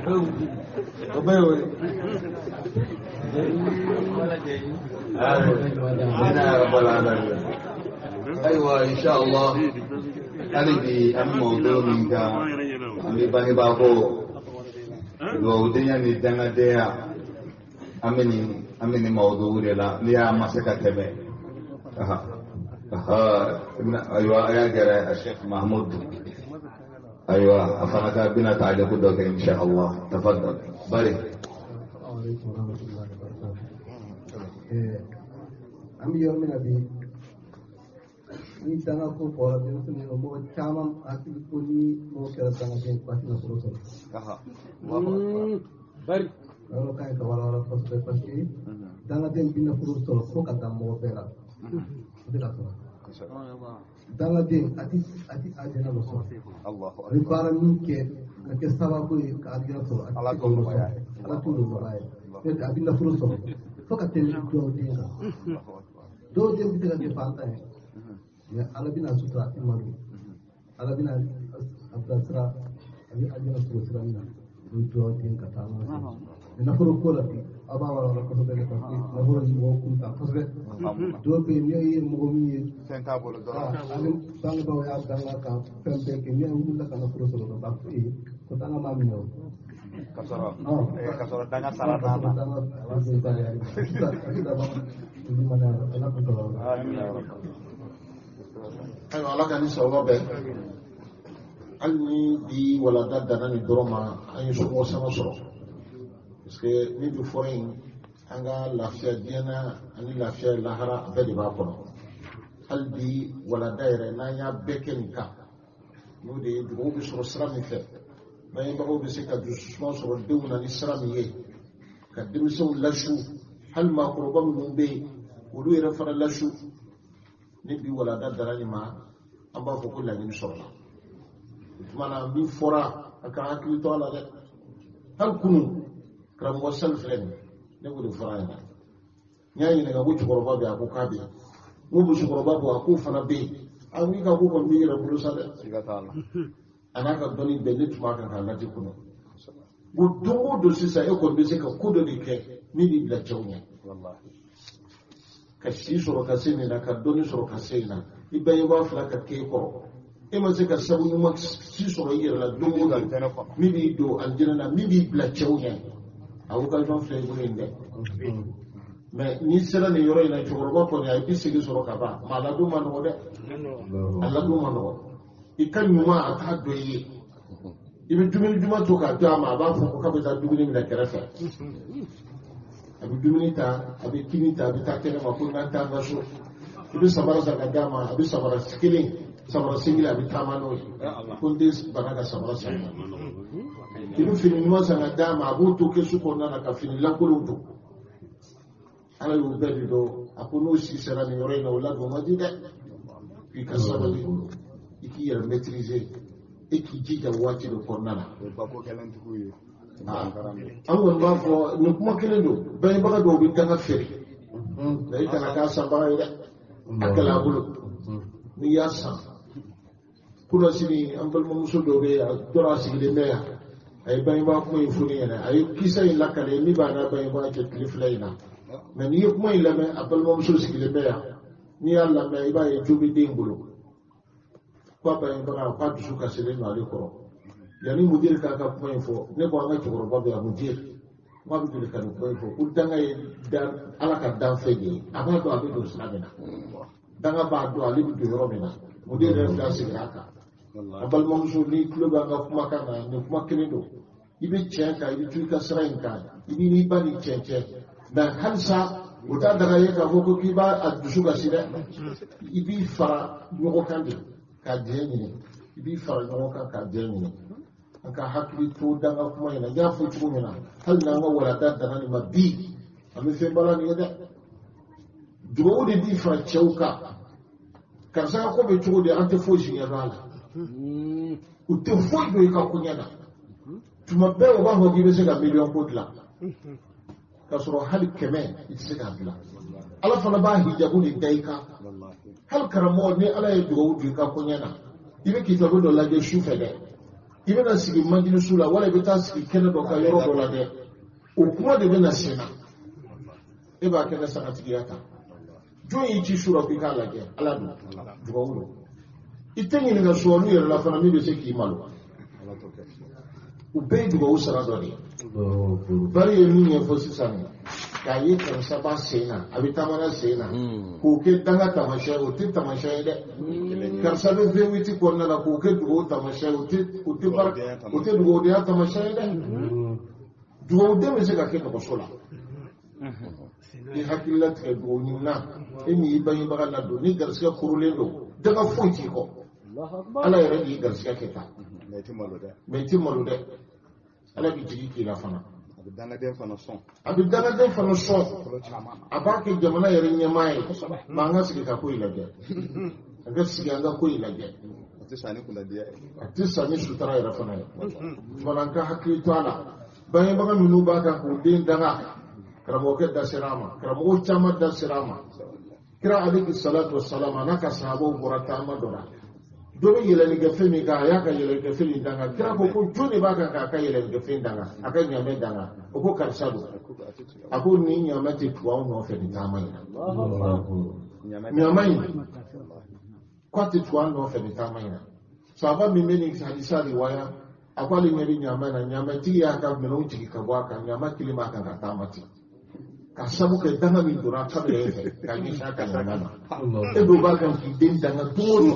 O bɛɛ ye ufin de ye. O bɛɛ y'o ye. Wala jɛ ye. Amina ya rabbal alamin. Ayiwa, inshallah, hali bi an bɛ mawudu min kan, an bɛ bangebaa ko dugawudenya ni dangadenya, an bɛ nin mawudu de la. N'i y'a ma se ka tɛmɛ, aha aha, ayiwa, a y'a gɛrɛ a Sheikh Mahmud. Ayiwa, a fana ka bɛna taaliku dɔ kɛ inshallah. Tafaddal bari. Alaikum warahmatullahi wabarakatuh. An bɛ yɔrɔ min na bi, ni danga ko fɔra denmisɛnnin ma, mɔgɔ caman hakili ko ni mɔgɔ kɛra dangaden ko a tɛna furu sɔrɔ. Bari. Yɔrɔ ka ɲi ka walawala kosɛbɛ, parce que dangaden bɛna furu sɔrɔ fo ka dan mɔgɔ bɛɛ la, o tɛ ka sɔrɔ. Dangaden a ti alijana dɔ sɔrɔ. A bɛ baara min kɛ ka kɛ sababu ye ka alijana sɔrɔ, a Ala ti se t'o k'o nɔgɔya sɔrɔ. ye. Ala t'o nɔgɔya ye. N'o tɛ, a bɛ nafolo sɔrɔ fo ka tɛmɛ dɔw den kan. Dɔw den bɛ se ka kɛ fantan ye, mais Ala bɛna sutura, a ti malo. Ala bɛna a bilasira, a bɛ alijana sɔrɔ sira min na, o ye dɔw den ka taa n'a ye. Mais nafolo ko la bi, aw b'a walawala kosɛbɛ dɛ, parce que nafolo ye mɔgɔw kun ta kosɛbɛ. Dɔw bɛ yen, n'i ye mɔgɔ min ye Fɛn t'a bolo dɔrɔn. Ani bangebaaw y'a danga ka fɛn bɛɛ kɛ, n'i wulila ka nafolo sɔrɔ dɔrɔn, b'a fɔ ee ko danga m'a minɛ o. Ka sɔrɔ danga sara t'a la. Danga sisan, a bɛ laban olu mana. Ala k'u sɔrɔ. Amin ya rabbal. Ayiwa, Ala ka ni sababa bɛn. Hali ni bi walanda danna nin dɔrɔn ma, an ye somɔgɔ sama sɔrɔ, parce que min bɛ fɔra yen, an ka lafiya diɲɛ na ani lafiya lahara, a bɛɛ de b'a kɔnɔ. Hali bi walanda yɛrɛ, n'an y'a bɛɛ kɛ nin kan, n'o de ye dugawu bɛ sɔrɔ sira min fɛ, bangebagaw bɛ se ka dususuma sɔrɔ denw na ni sira min ye, ka denmisɛnw lasu, hali maakɔrɔba minnu bɛ yen, olu yɛrɛ fana lasu. Ni bi walanda dara nin ma, an b'a fɔ ko laɲini sɔrɔla. O tuma na, min fɔra, a ka hakili to a la dɛ. Hali kunu, karamɔgɔ sali filɛ nin, ne b'o de fɔra a ɲɛna. N y'a ɲininka ko cɛkɔrɔba bɛ yen, a ko k'a bɛ yen. N ko musokɔrɔba bɔ, a k'o fana bɛ yen. A ko i ka ko kɔni b'i yɛrɛ bolo sa dɛ. A n'a ka dɔnni bɛɛ, ne tun b'a kan k'a lajɛ kɔnɔ ko don o don. Sisan e kɔni bɛ se ka ko dɔ de kɛ min b'i bila cɛw ɲɛ, ka si sɔrɔ ka se nin na, ka dɔnni sɔrɔ ka se nin na, i bangebaa fila ka k'e kɔrɔ, e ma se ka sabu ɲuman si sɔrɔ i yɛrɛ la don o don min b'i don alijinɛ na, min b'i bila cɛw ɲɛ. A occasion filɛ i bolo yen dɛ. Mais n'i sera nin yɔrɔ in na, cɛkɔrɔba kɔni a ye 80 sɔrɔ ka ban, mais a ladon ma nɔgɔ dɛ, a ladon ma nɔgɔ. I ka ɲuman, a t'a dɔn i ye. I bɛ dumuni duman to k'a di a ma, a b'a fɔ ko k'a bɛ taa dumuni minɛ kɛrɛfɛ. A bɛ dumuni ta, a bɛ kini ta, a bɛ taa kɛnɛ ma ko n'an t'an ka so. I bɛ samara san ka d'a ma, a bɛ samara kelen, samara sen kelen, a bɛ taama n'o ye ko n den bana ka samara san. I bɛ fini ɲuman san ka d'a ma, a b'o to kɛsu kɔnɔna na ka fini lankolonw don. Ala y'o bɛɛ de dɔn. A ko n'o si sera nin yɔrɔ in na, o ladon man di dɛ. I ka sabali, i k'i yɛrɛ maîtriser, e k'i jija waati dɔ kɔnɔna na. An kɔni b'a fɔ nin kuma kelen don. Bangebaga dɔw bɛ danga feere, nka i kana k'a sanbaga ye dɛ, a gɛlɛya a bolo n'i y'a san. Kunasini, an balimamuso dɔ bɛ yen, a tora a sigilen bɛ yan, a ye bangebaa kuma in fɔ ne ɲɛna, a ye kisa in lakale min b'a n'a bangebaa cɛ tile 2 in na. Mais n'i ye kuma in lamɛn, a balimamuso sigilen bɛ yan, n'i y'a lamɛn, i b'a ye jo bɛ den bolo. K'a bangebaga k'a dusu kasilen don ale kɔrɔ. Yanni mudiri k'a ka kuma in fɔ, ne ko an ka cɛkɔrɔba bɛ yan, mudiri, n k'a bɛ deli ka nin kuma in fɔ ko danga ye Ala ka danfɛn de ye. A b'a dɔn a bɛ don sira min na, danga b'a dɔn ale bɛ don yɔrɔ min na. Mudiri yɛrɛ filɛ, a sigira a kan. A balimamuso, n'i tulo bɛ an ka kumakan na, nin kuma kelen don. I bɛ tiɲɛ kan, i bɛ to i ka sira in kan, i b'i n'i ba ni tiɲɛ cɛ. Mais halisa o t'a daga ye k'a fɔ ko k'i b'a a dusu kasi dɛ. I b'i fara ɲɔgɔn kan de k'a diɲɛ ɲini, i b'i fara ɲɔgɔn kan k'a diɲɛ ɲini. An ka hakili to danga kuma in na. N y'a fɔ cogo min na, hali n'an ka walanda danna nin ma bi, an bɛ fɛn ba la nin ye dɛ. Dugawu de b'i fara cɛw kan. Karisa ka ko bɛ cogo di? An tɛ foyi si ɲɛdɔn a la. U tɛ foyi don i ka koɲɛ na. Tuma bɛɛ u b'a fɔ k'i bɛ se ka miliyɔn ko dilan, k'a sɔrɔ hali 100 i tɛ se k'a dilan. Ala fana b'a hijabu de da i kan. Hali karamɔgɔ, ni Ala ye dugawu don i ka koɲɛ na, i bɛ kitabu dɔ lajɛ su fɛ dɛ, i bɛna sigi majilisu la, wala i bɛ taa sigi kɛnɛ dɔ kan, yɔrɔ dɔ la dɛ, o kuma de bɛ na sen na. E b'a kɛ ne sagatigiya kan. Jɔn y'i ci su la k'i k'a lajɛ? Ala don, dugawu don. I tɛ ɲininka suwali yɛrɛ la fana min bɛ se k'i malo. U bɛɛ ye dugawu sara dɔ de ye. Bari ye min ɲɛfɔ sisan, k'a ye karisa b'a sen na, a bɛ taamana sen na, k'o kɛ danga taamasiyɛn, o tɛ taamasiyɛn ye dɛ. Karisa bɛ V8 kɔnɔna na, k'o kɛ dugawu taamasiyɛn, o tɛ dugawudenya taamasiyɛn ye dɛ. Dugawuden bɛ se ka kɛ nɔgɔso la. I hakili latigɛ dugawu ɲinina, e min y'i bangebaga ladon, ni garisɛgɛ kurulen don, danga foyi t'i kɔ. Ala yɛrɛ de y'i garisɛgɛ kɛ tan. Mais i tɛ malo dɛ. Mais i tɛ malo dɛ. Ala bɛ jigi k'i la fana. A bɛ dangaden fana sɔn. A bɛ dangaden fana sɔn. A b'a kɛ jamana yɛrɛ ɲɛmaa ye. Mais an ka sigi ka ko in lajɛ. An ka sigi an ka ko in lajɛ. A tɛ san ni kunnadiya ye. A tɛ san ni sutura yɛrɛ fana ye. Fana an ka hakili to a la. Bangebaga minnu b'a kan k'u den danga, karamɔgɔkɛ da sera a ma, karamɔgɔ caman da sera a ma. Kira alayhi salatu wasalam, a n'a ka sahabaw bɔra taama dɔ la. Dɔ bɛ yɛlɛlikɛfɛn min kan, a y'a ka yɛlɛlikɛfɛn min danga. Kira ko ko jɔn de b'a kan k'a ka yɛlɛlikɛfɛn danga, a ka ɲamɛ danga? O ko karisa don. A ko nin ɲamɛ tɛ tugu anw nɔfɛ nin taama in na. Ɲamɛ in k'a tɛ tugu an nɔfɛ nin taama in na. Sahaba min bɛ nin hadisa riwaya, a ko ale ɲɛ bɛ ɲamɛ na, ɲamɛtigi y'a ka minɛnw jigin ka bɔ a kan, ɲamɛ kelen b'a kan ka taama ten. Ka sabu kɛ danga min donna kamalen fɛ ka ɲɛsin a ka ɲɔgɔnna ma. E dɔw b'a kan k'i den danga don o don.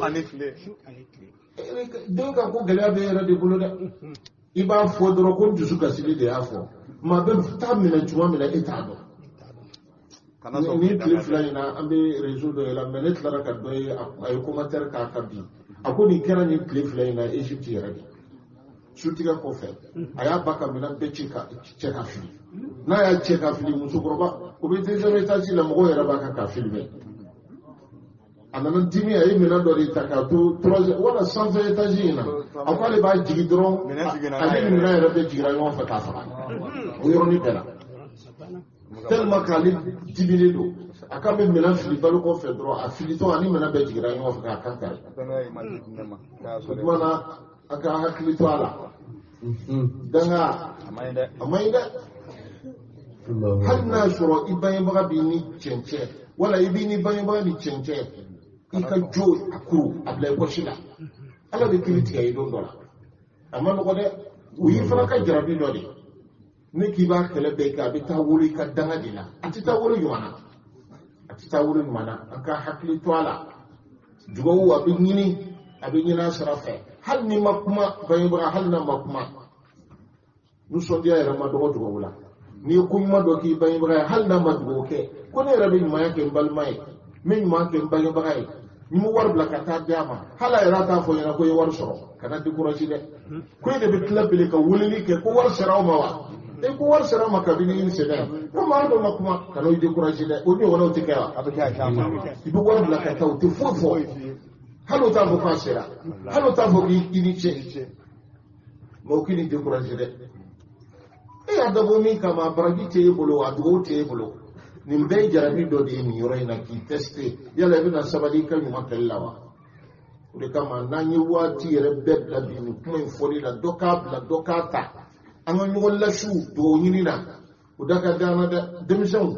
Den ka ko gɛlɛya bɛ e yɛrɛ de bolo dɛ. I b'a fɔ dɔrɔn ko dusu kasili de y'a fɔ. Maa bɛ taa minɛ tuma min na e t'a dɔn. Ni tile fila in na an bɛ réseau dɔ yɛlɛ mais ne tilara ka dɔ ye a ye commentaire k'a kan bi. A ko nin kɛra nin tile fila in na Égypte yɛrɛ de. Sutigɛ kɔfɛ a y'a ba ka minɛn bɛɛ cɛ ka fili. N'a y'a cɛ ka fili musokɔrɔba o bɛ deuxième étage la mɔgɔw yɛrɛ b'a kan k'a filmer. A nana dimi a ye minɛn dɔ de ta k'a to troisième wala sanfɛ étage in na. A ko ale b'a jigin dɔrɔn ale ni minɛn yɛrɛ bɛɛ jiginra ɲɔgɔn fɛ k'a faga. O yɔrɔnin bɛɛ la. Tellement k'ale diminen don a k'a bɛ minɛn fili balo kɔfɛ dɔrɔn a filitɔ ani minɛn bɛɛ jiginra ɲɔgɔn fɛ k'a kan kari. O tuma na a ka hakili to a la. Danga a man ɲi dɛ. Hali n'a sɔrɔ i bangebaga b'i ni cɛncɛn wala i b'i ni bangebaga ni cɛncɛn i ka jo a kuru a bila i pɔsi la. Ala bɛ kiiri tigɛ i don dɔ la. A ma nɔgɔ dɛ. O y'i fana ka jarabi dɔ de ye. Ne k'i b'a kɛlɛ bɛɛ kɛ a bɛ taa wolo i ka danga de la. A tɛ taa wolo ɲuman na. A tɛ taa wolo ɲuman na. An ka hakili to a la. Dugawu a bɛ ɲini a bɛ ɲini a sira fɛ. Hali n'i ma kuma bangebaga hali n'a ma kuma. Nisɔndiya yɛrɛ ma dɔgɔ dugawu la. N'i ye ko ɲuman dɔ k'i bangebaga ye hali n'a ma dugawu kɛ ko ne yɛrɛ bɛ ɲumanya kɛ n balima ye n bɛ ɲuman kɛ n bangebaga ye ni ma wari bila ka taa di a ma hali a yɛrɛ t'a fɔ ɲɛna ko i ye wari sɔrɔ kana décourager dɛ. Ko e de bɛ tila bele ka weleli kɛ ko wari sera aw ma wa? E ko wari sera aw ma kabini une semaine ko maa dɔ ma kuma kana i décourager dɛ o ɲɔgɔnnaw tɛ kɛ wa? I bɛ wari bila ka taa o tɛ foyi fɔ hali o t'a fɔ k'a sera hali o t'a fɔ k'i ni ce mais o k'i ni décourager dɛ. E y'a dabɔ min kama baraji tɛ e bolo a dugawu tɛ e bolo. Nin bɛɛ ye jarabi dɔ de ye nin yɔrɔ in na k'i tester yala i bɛna sabali i ka ɲuman kɛli la wa? O de kama n'an ye waati yɛrɛ bɛɛ bila bi nin kuma in fɔli la dɔ k'a bila dɔ k'a ta an ka ɲɔgɔn lasiw dugawu ɲini na o da ka d'an na dɛ. Denmisɛnw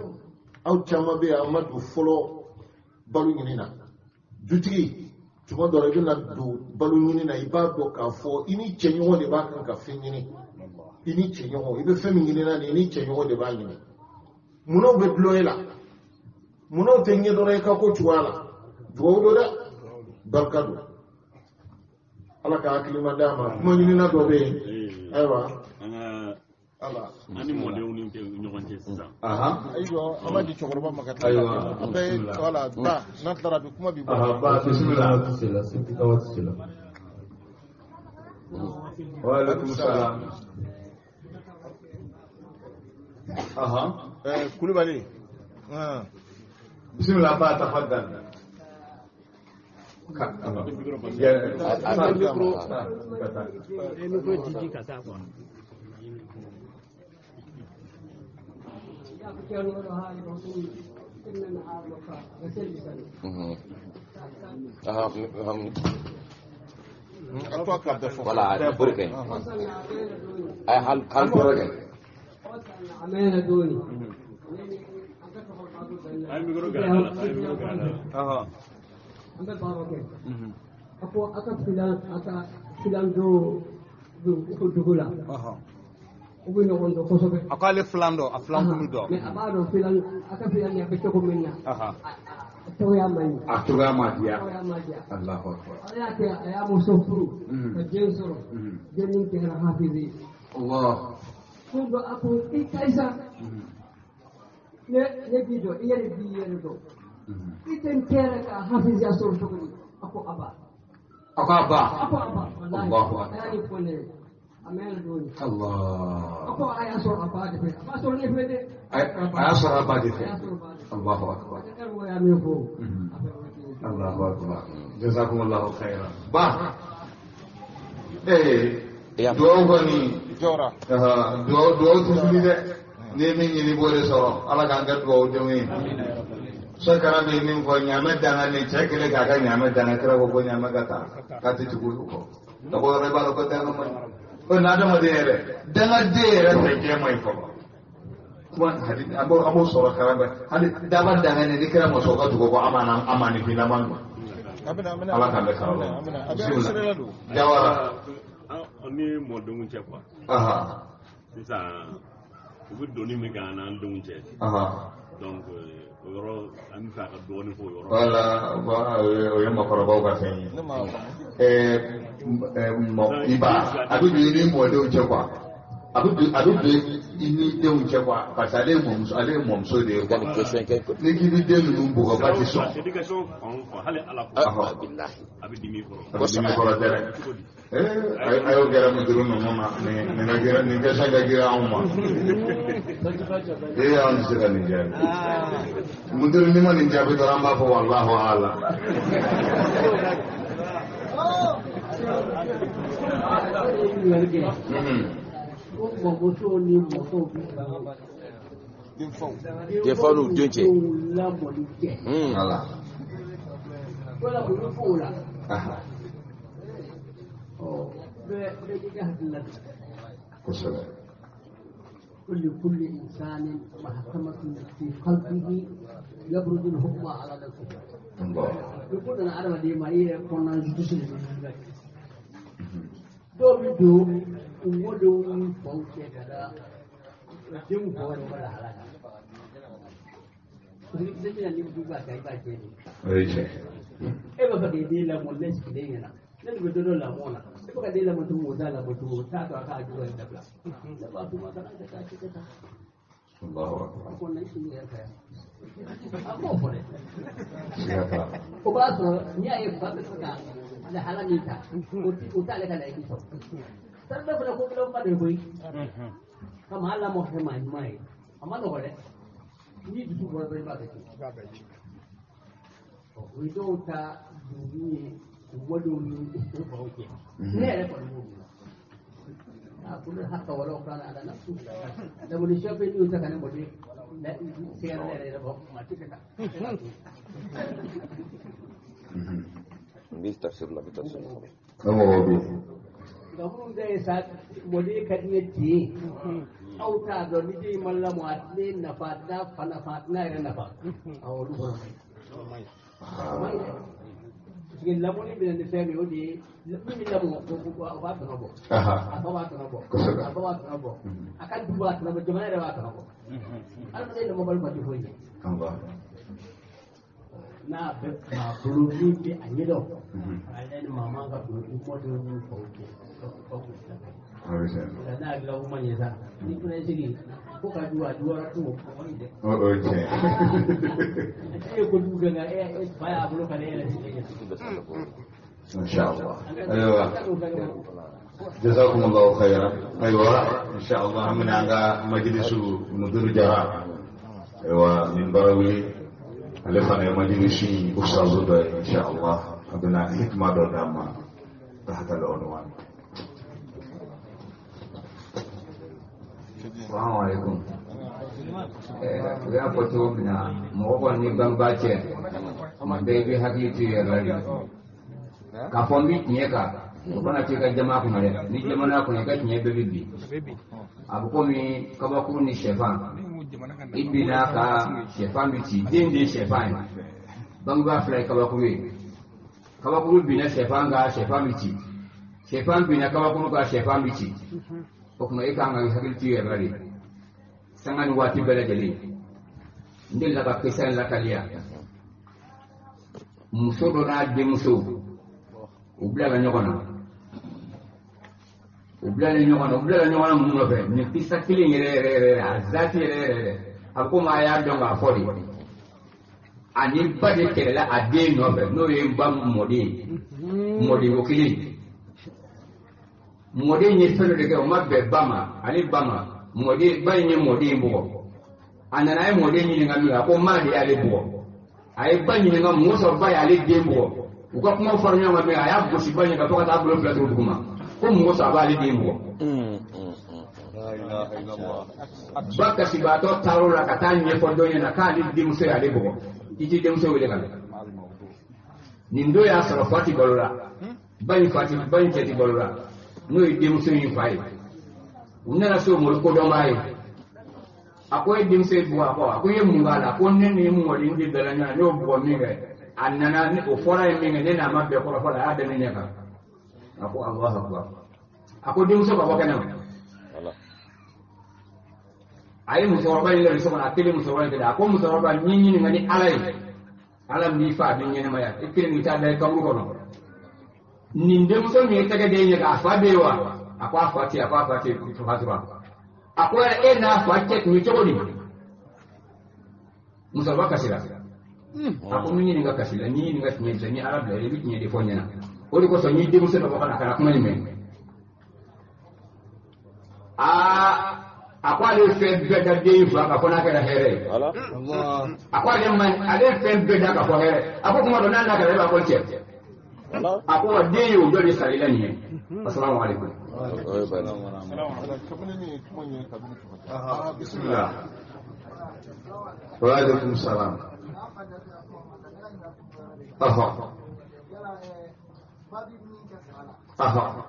aw caman bɛ yen an ma don fɔlɔ balo ɲini na. Dutigi tuma dɔ la i bɛna don balo ɲini na i b'a dɔn k'a fɔ i ni cɛɲɔgɔn de b'a kan ka fɛn ɲini. I ni cɛɲɔgɔn i bɛ fɛn min ɲini na nin i ni cɛɲɔgɔn de b'a ɲini. Munnaw bɛ dulon e la munnaw tɛ ɲɛ dɔrɔn i ka ko cogoya la dugawu don dɛ barika don. Ala ka hakilima d'a ma. Kuma ɲinina dɔ bɛ yen ayiwa. Ala an ni mɔdenw ni ɲɔgɔn cɛ sisan. Ayiwa an b'a di cɛkɔrɔba ma ka tila. A bɛ wala ba n'an tilara a bɛ kuma b'i bolo. Ba bisimila. Wa alaikum salam. Kulubali. Bismillah ba tafaddal. Voilà, burke. Ay hal hal burke. A ko ale filan dɔ a filan kulu dɔ. A cogoya ma diya. Allahu akbar. A y'a muso furu ka den sɔrɔ den min kɛra hafizi ye. Allah. Ko dɔ a ko i karisa ne b'i dɔn i yɛrɛ b'i yɛrɛ dɔn i tɛ n kɛra ka hafiziya sɔrɔ cogo di? A ko aba. A ko aba. A ko aba. Allahu akbar. A y'a nin fɔ ne ye. A mɛnna dɔɔnin. Allah. A ko a y'a sɔrɔ a ba de fɛ. A b'a sɔrɔ ne fɛ dɛ. A y'a sɔrɔ a ba de fɛ. Allahu akbar. A y'a min fɔ. Allahu akbar. Jazakumullahu khairan. Ba. Duwawu kɔni. Jɔra. Duwawu tɛ fili dɛ. N'i ye min ɲini i b'o de sɔrɔ. Ala k'an kɛ duwawu denw ye. Sɔkara bɛ min fɔ ɲaamɛ danga ni cɛ kelen k'a ka ɲaamɛ danga kira ko ko ɲaamɛ ka taa k'a tɛ tugu olu kɔ. Ka bɔ yɔrɔ i b'a dɔn ko danga man ɲi. O n'adamaden yɛrɛ dangaden yɛrɛ fɛ diɲɛ man ɲi fɔlɔ. Kuma hali an b'o sɔrɔ kalan bɛ hali daba danga ni kira ma sɔn ka tugu kɔ amaanifin laban don. Ala k'an bɛ sara la. Bisimila. Jawara. An ni mɔdenw cɛ quoi. Sisan U bɛ doni min kɛ an n'an denw cɛ. Donc o yɔrɔ an bɛ fɛ a ka dɔɔnin fɔ o yɔrɔ. Wala o ye makɔrɔbaw ka fɛn ye. I ba a bɛ don i ni mɔdenw cɛ quoi. A bɛ don i ni denw cɛ quoi parce que ale ye mɔmuso ale ye mɔmuso de ye quoi. Ni k'i bɛ den ninnu bugɔ ba ti sɔn. Éducation fan o fan hali ala ko. A bɛ dimi i kɔrɔ. A bɛ dimi i kɔrɔ dɛrɛ. A y'o kɛra muturu ninnu na nin ka girin nin question ka girin anw ma. Anw tɛ se ka nin jaabi. Muturu n'i ma nin jaabi dɔrɔn an b'a fɔ walahi ala. Ko mɔmusow ni mɔkɛw bɛ denfaw n'u den cɛ. Lamɔli kɛ. Wala. Wala olu fo o la. Ɔ bɛɛ bɛɛ k'i ka hakilina di. Kosɛbɛ. لكل إنسان محكمة في قلبه يبرز الحكم على نفسه. الله. يقول أنا أعلم دي ما هي كنا جدسين. dɔw bɛ don u mɔdenw ni faw cɛ ka da denw faw yɛrɛ b'a lahala kan. Parce que kisɛ bɛna ni du b'a kan i b'a jɛ de. O ye tiɲɛ. E b'a fɛ k'i den lamɔ ne sigilen ɲɛna ne de bɛ dɔ dɔn lamɔ na e bɛ ka den lamɔ cogo o t'a lamɔ cogo o t'a to a k'a jugu yɛrɛ dabila. Ne b'a d'u ma kana kɛ taa kɛ tan. Allahu akbar. A ko na i sigi yɛrɛ fɛ yan. A m'o fɔ dɛ. Siga t'a la. O b'a sɔrɔ n'i y'a ye fa bɛ fɛ ka lahala min ta o t'ale ka laɲini sɔrɔ. Sari dɔ fana ko gɛlɛnba de ye koyi. Ka maa lamɔ kɛ maa ɲuman ye a ma nɔgɔ dɛ. N'i dusu bɔra dɔrɔn i b'a bɛɛ tiɲɛ. O ye dɔw ta dugu ye u mɔdenw ni u faw cɛ. Ne yɛrɛ kɔni b'o bila. A ko haka walaw kana ala nafsu. Lamɔni sɛfɛ n'i y'o ta ka ne mɔden sɛgɛrɛ ne yɛrɛ yɛrɛ bɔ maa tɛ ka taa. N bɛ tafsir la, n bɛ tafsir la. O mɔgɔw bɛ yen. Nka minnu ta ye sa mɔden ka di n ye ten aw t'a dɔn ni den ma lamɔ a tɛ nafa a t'a fa nafa a tɛna yɛrɛ nafa awɔ olu fana ma ɲi. A ma ɲi dɛ. Parce que lamɔni bɛ na ni fɛn min ye o de ye min bɛ lamɔ o b'a tɔnɔ bɔ. A fa b'a tɔnɔ bɔ. A ba b'a tɔnɔ bɔ. A ka du b'a tɔnɔ bɔ jamana yɛrɛ b'a tɔnɔ bɔ. Adamaden lamɔbali ma tɛ foyi ɲɛ. N'a bɛ maa bolo min bɛ a ɲɛdɔn ale ni maa man ka don i mɔdenw ni faw cɛ faw bɛ se ka kɛ nka n'a dilan ko ma ɲɛ sa ni fana ye sigi ko ka jugu a juguyara tun o ma ɲi dɛ. O ye tiɲɛ. E ye kojugu kɛ nka e fa y'a bolo ka ne yɛrɛ sigi ɲɛ. Inshallah. Ayiwa. Jazakumullahu khairan. Ayiwa inshallah an bɛna an ka majilisu muduru jara. Ayiwa nin baara wuli. Ale fana ye majilisi ustazu dɔ ye inshallah a bɛna hikma dɔ d'an ma tahta al-unwan. Salamu alaikum. U y'a fɔ cogo min na mɔgɔ kɔni ni bangebaa cɛ tuma bɛɛ i bɛ hakili to i yɛrɛ la de k'a fɔ n bɛ tiɲɛ kan o kana to i ka jama kunna dɛ ni jamana kunna i ka tiɲɛ bɛɛ bɛ bin a bɛ komi kabakuru ni sɛfan i binna ka sɛfan bɛ ci den de ye sɛfan ye bangebaa fila ye kabakuru ye kabakuru binna sɛfan kan sɛfan bɛ ci sɛfan binna kabakuru kan sɛfan bɛ ci o tuma e kan ka hakili to i yɛrɛ la de sanga ni waati bɛɛ lajɛlen n delila ka kisa in lakaliya muso dɔ n'a denmuso u bilala ɲɔgɔn na u bilalen ɲɔgɔn na u bilala ɲɔgɔn na mun nɔfɛ nin kisa kelen yɛrɛ yɛrɛ yɛrɛ a zaati yɛrɛ yɛrɛ yɛrɛ a bɛ komi a y'a dɔn k'a fɔ de ani ba de kɛlɛla a den nɔfɛ n'o ye n ba mɔden ye mɔdenko kelen mɔden ye fɛn dɔ de kɛ o ma bɛn ba ma ale ba ma mɔden ba in ye mɔden in bugɔ a nana a ye mɔden ɲininka min a ko maa de y'ale bugɔ a ye ba ɲininka mun sɔrɔ ba y'ale den bugɔ u ka kuma fɔra ɲɔgɔn kan min a y'a gosi ba ɲɛ kan fo ka taa bolo fila turu duguma ko mun sɔrɔ a b'ale den bugɔ ba kasibaatɔ taar'o la ka taa ɲɛfɔ dɔ ɲɛna k'ale denmuso y'ale bugɔ i t'i denmuso wele ka na nin don y'a sɔrɔ fa ti balo la ba in fa ti ba in cɛ ti balo la n'o ye denmuso in fa ye u nana se o ma kodɔnbaa ye a ko e denmuso ye bugɔ a kɔ a ko i ye mun k'a la ko ne ni mɔden de bɛnna ɲɔgɔn na ne y'o bugɔ min kɛ a nana o fɔra ye min kɛ ne n'a ma bɛn kɔrɔfɔ la a y'a da ne ɲɛ kan a ko Alahu akubar a ko denmuso ka bɔ kɛnɛ ma A ye musokɔrɔba in lajɛ so kɔnɔ, a kelen musokɔrɔba in kelen. A ko musokɔrɔba, n y'i ɲininka ni Ala ye, Ala min b'i fa a b'i ɲɛnɛmaya, i kelen k'i taa da i kaburu kɔnɔ. Nin denmuso min ye tɛgɛ den ye k'a fa bɛ yen wa? A ko a fa tɛ, a ko a fa tɛ fatura. A ko e n'a fa cɛ tun ye cogo di? Musokɔrɔba kasira. A ko n ɲininka kasi la, n'i ɲininka tiɲɛ la, ni Ala bila i bɛ tiɲɛ de fɔ n ɲɛna. O de kosɔn n y'i denmuso dɔ bɔ ka na ka na kuma in mɛn. Aa, a ko ale ye fɛn bɛɛ da den in fa kan fo n'a kɛra hɛrɛ ye. A ko ale ma, ale ye fɛn bɛɛ da ka fɔ hɛrɛ. A ko kuma dɔ n'a kɛra e b'a fɔ cɛ. A ko wa den ye o dɔ de sara i la nin ye. Asalamu aleykum. Bisimilah. Wa aleykum salam. Aha. Aha.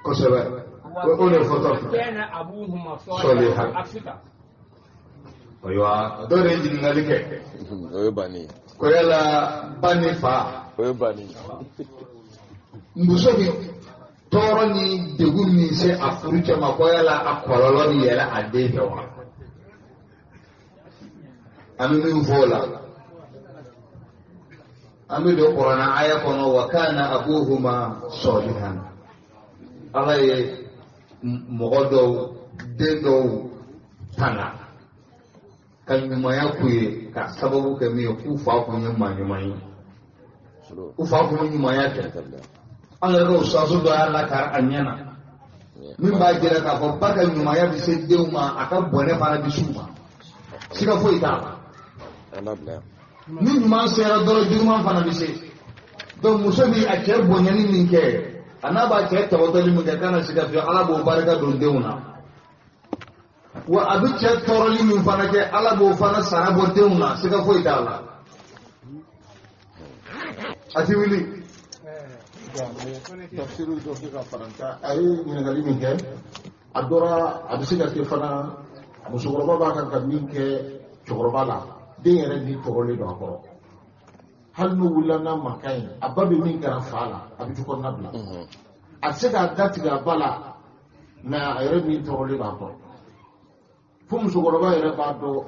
Kosɛbɛ. O de fɔtɔ. Sɔlihan. Ayiwa, dɔ de ye ɲininkali kɛ. O ye banni ye. Ko yala ba ni fa. O ye banni ye. Muso bi tɔɔrɔ ni degun min se a furucɛ ma, ko yala a kɔlɔlɔ bi yɛlɛ a den fɛ wa? An bɛ min fɔ o la, an bɛ don kuranɛ aya kɔnɔ, wa kana abuhuma sɔlihan. Ala ye mɔgɔ dɔw, den dɔw tanga ka ɲumanya k'u ye, ka sababu kɛ min ye, k'u fa kun ye maa ɲuman ye, u fa kun bɛ ɲumanya kɛ. An yɛrɛ ka ustazu dɔ y'a lakari a ɲɛ na, min b'a jira k'a fɔ ba ka ɲumanya bɛ se denw ma, a ka bɔnɛ fana bɛ s'u ma, siga foyi t'a la. Ni ɲuman sera dɔrɔn, juguman fana bɛ se. Donc muso bi a cɛ bonyani min kɛ, a n'a b'a cɛ tabatɔli min kɛ, kana siga fiyewu, Ala b'o barika don denw na. Wa a bɛ cɛ tɔɔrɔli min fana kɛ, Ala b'o fana sara bɔ denw na, siga foyi t'a la. A ti wuli. Tafsiri dɔ kɛ ka fara n kan. A ye ɲininkali min kɛ, a dɔra a bɛ se ka kɛ fana musokɔrɔba b'a kan ka min kɛ cɛkɔrɔba la, den yɛrɛ ni tɔɔrɔlen don a kɔrɔ. Hali n'o wulila n'a mankan ye, a ba bɛ min kɛra fa la, a bɛ du kɔnɔna bila. A tɛ se k'a da tigɛ a ba la, mɛ a yɛrɛ min tɔɔrɔlen don a kɔrɔ. Fo musokɔrɔba yɛrɛ b'a dɔn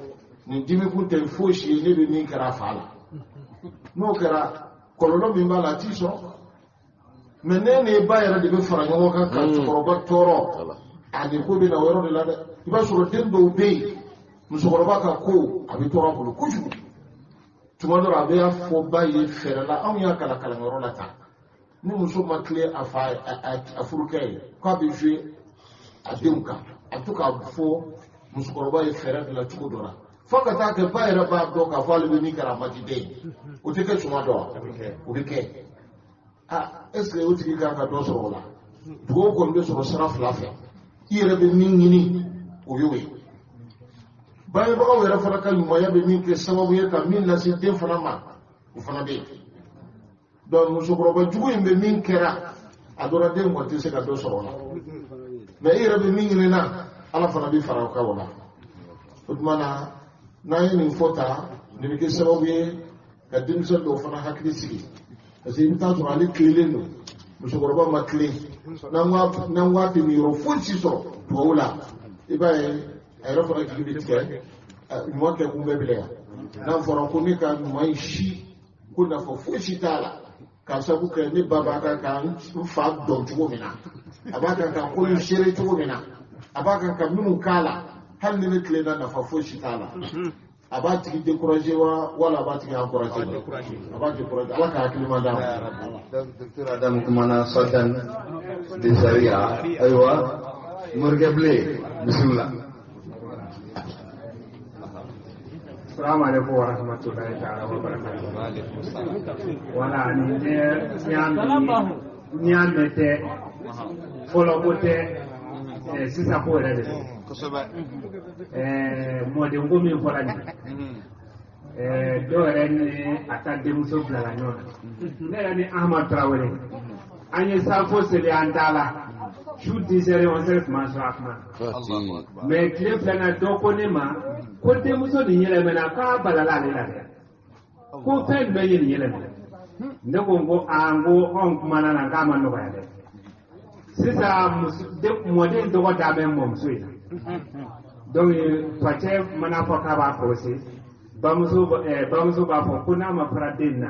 nin dimi kun tɛ fosi ye, ne bɛ min kɛra a fa la. N'o kɛra, kɔlɔlɔ min b'a la, a t'i sɔrɔ. Mɛ ne ni ba yɛrɛ de bɛ fara ɲɔgɔn kan ka cɛkɔrɔba tɔɔrɔ, a ni ko bɛ na o yɔrɔ de la dɛ. I b'a sɔrɔ den dɔw bɛ yen, musokɔrɔba ka ko a bɛ tɔɔrɔ a bolo kojugu. Tuma dɔ la a bɛ fɔ ba ye fɛɛrɛ la, anw y'a kalan kalanyɔrɔ la tan. Ni muso ma tilen a fa a furukɛ ye, k'a bɛ jouer a denw kan, a bɛ to k'a fɔ musokɔrɔba ye fɛɛrɛ dilan cogo dɔ la, fo ka taa kɛ ba yɛrɛ b'a dɔn k'a fɔ ale bɛ min kɛra a ma di den ye. O tɛ kɛ tuma dɔ wa? O bɛ kɛ. Ah, est ce que o tigi kan ka dɔ sɔrɔ o la? Dugawu kɔni bɛ sɔrɔ sira fila fɛ. I yɛrɛ bɛ min ɲini, o y'o ye. Bangebagaw yɛrɛ fana ka ɲumanya bɛ min kɛ sababu ye ka min lase den fana ma, o fana bɛ yen. Donc musokɔrɔba jugu in bɛ min kɛra, a dɔra den kɔni tɛ se ka dɔ sɔrɔ o la. Mɛ i yɛrɛ bɛ min ɲini na, Ala fana bɛ fara o kan o la. O tuma na, n'an ye nin fɔ ta, nin bɛ kɛ sababu ye ka denmisɛn dɔw fana hakili sigi. Parce que i bɛ taa sɔrɔ ale tilennen don, musokɔrɔba ma tilen. N'an ko a tɛ nin yɔrɔ foyi si sɔrɔ dugawu la, i b'a ye a yɛrɛ fana jigi bɛ tigɛ, ɲuman kɛ kun bɛɛ bila yan. N'a fɔra ko ne ka ɲuman in si, ko nafa foyi si t'a la, k'a sababu kɛ ne ba b'a kan ka n fa dɔn cogo min na, a b'a kan ka ko in seere cogo min na, a b'a kan ka minnu k'a la, hali ni ne tilenna nafa foyi si t'a la. A b'a tigi décourager wa, wala a b'a tigi encourager? A b'a décourager. Ala ka hakili ma d'a ma. Docteur Adamu kumana Sultan de Sariya. Ayiwa, Morikɛ Bilen, bisimila. Assalamu alaikum wa rahmatullahi ta'ala wa barakatuh. Wala ni ni y'a mɛn tɛ, fɔlɔ ko tɛ, sisan ko yɛrɛ de don. Mɔden ko min fɔra nin, dɔw yɛrɛ ni a ta denmuso bilala ɲɔgɔn na. Ne yɛrɛ ni Ahmad Tarawele, an ye safo seli an da la, su 10 heures 11 heures tun b'an sɔrɔ a kuma. Mɛ tile filanan dɔ ko ne ma ko denmuso nin yɛlɛmɛna, k'a balala ale la dɛ, ko fɛn jumɛn ye nin yɛlɛmɛ? Ne ko n ko aa, n ko anw kumana na k'a ma nɔgɔya dɛ. Sisan mɔden tɔgɔ da bɛ mɔmuso in na. Donc facɛ mana fɔ k'a b'a kɔlɔsi, bamuso b'a fɔ ko n'a ma fara den na.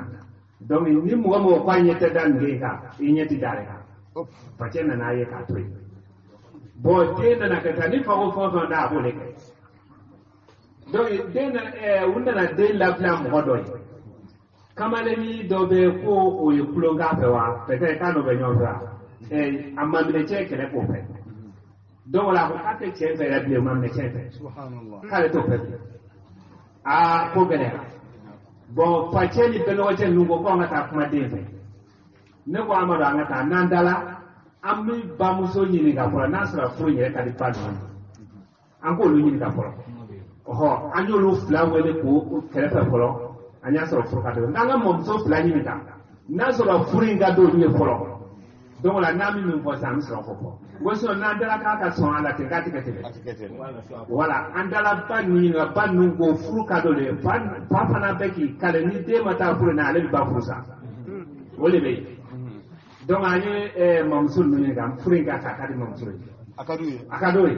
Donc ni mɔgɔ mɔgɔ k'a ɲɛ tɛ da nin den kan, i ɲɛ ti da ale kan. Facɛ nana ye k'a to yen. Bon den nana ka taa ni fa ko fɛn o fɛn da a b'o de kɛ. Donc den u nana den labila mɔgɔ dɔ ye. Kamalennin dɔ bɛ ko o ye kulon k'a fɛ wa peut-être k'a n'o bɛ ɲɔgɔn fɛ wa. A maminɛ cɛ kɛlɛ k'o fɛ. Donc la ko k'a tɛ cɛ fɛ yɛrɛ bilen, maminɛ cɛ fɛ. K'ale t'o fɛ bilen. Aa ko gɛlɛyara. Bon facɛ ni bɛnɔgɔcɛ ninnu ko k'an ka taa kuma den fɛ. Ne ko Amadu an ka taa n'an dala an bɛ bamuso ɲininka fɔlɔ n'a sɔrɔ furu in yɛrɛ ka di ba ninnu ye. An k'olu ɲininka fɔlɔ. Ɔhɔ an y'olu fila wele k'o kɛrɛfɛ fɔlɔ an y'a sɔrɔ furu ka di. N'an ka mɔmuso fila ɲininka n'a sɔrɔ furu in ka di olu ye fɔlɔ. Donc la n'a min fɔ sisan an bɛ sɔrɔ k'o fɔ. N ko sinon n'an dala k'a ka sɔn a la ten k'a tɛ kɛ ten dɛ. Voilà an dala ba ninnu ɲininka ba ninnu ko furu ka d'olu ye fa fana bɛ k'i kale ni den ma taa furu in na ale bɛ ba furu sa. O de bɛ yen. Donc an ye mamuso ninnu ɲininka furu in ka ka di mamuso ye. A ka d'u ye. A ka d'o ye.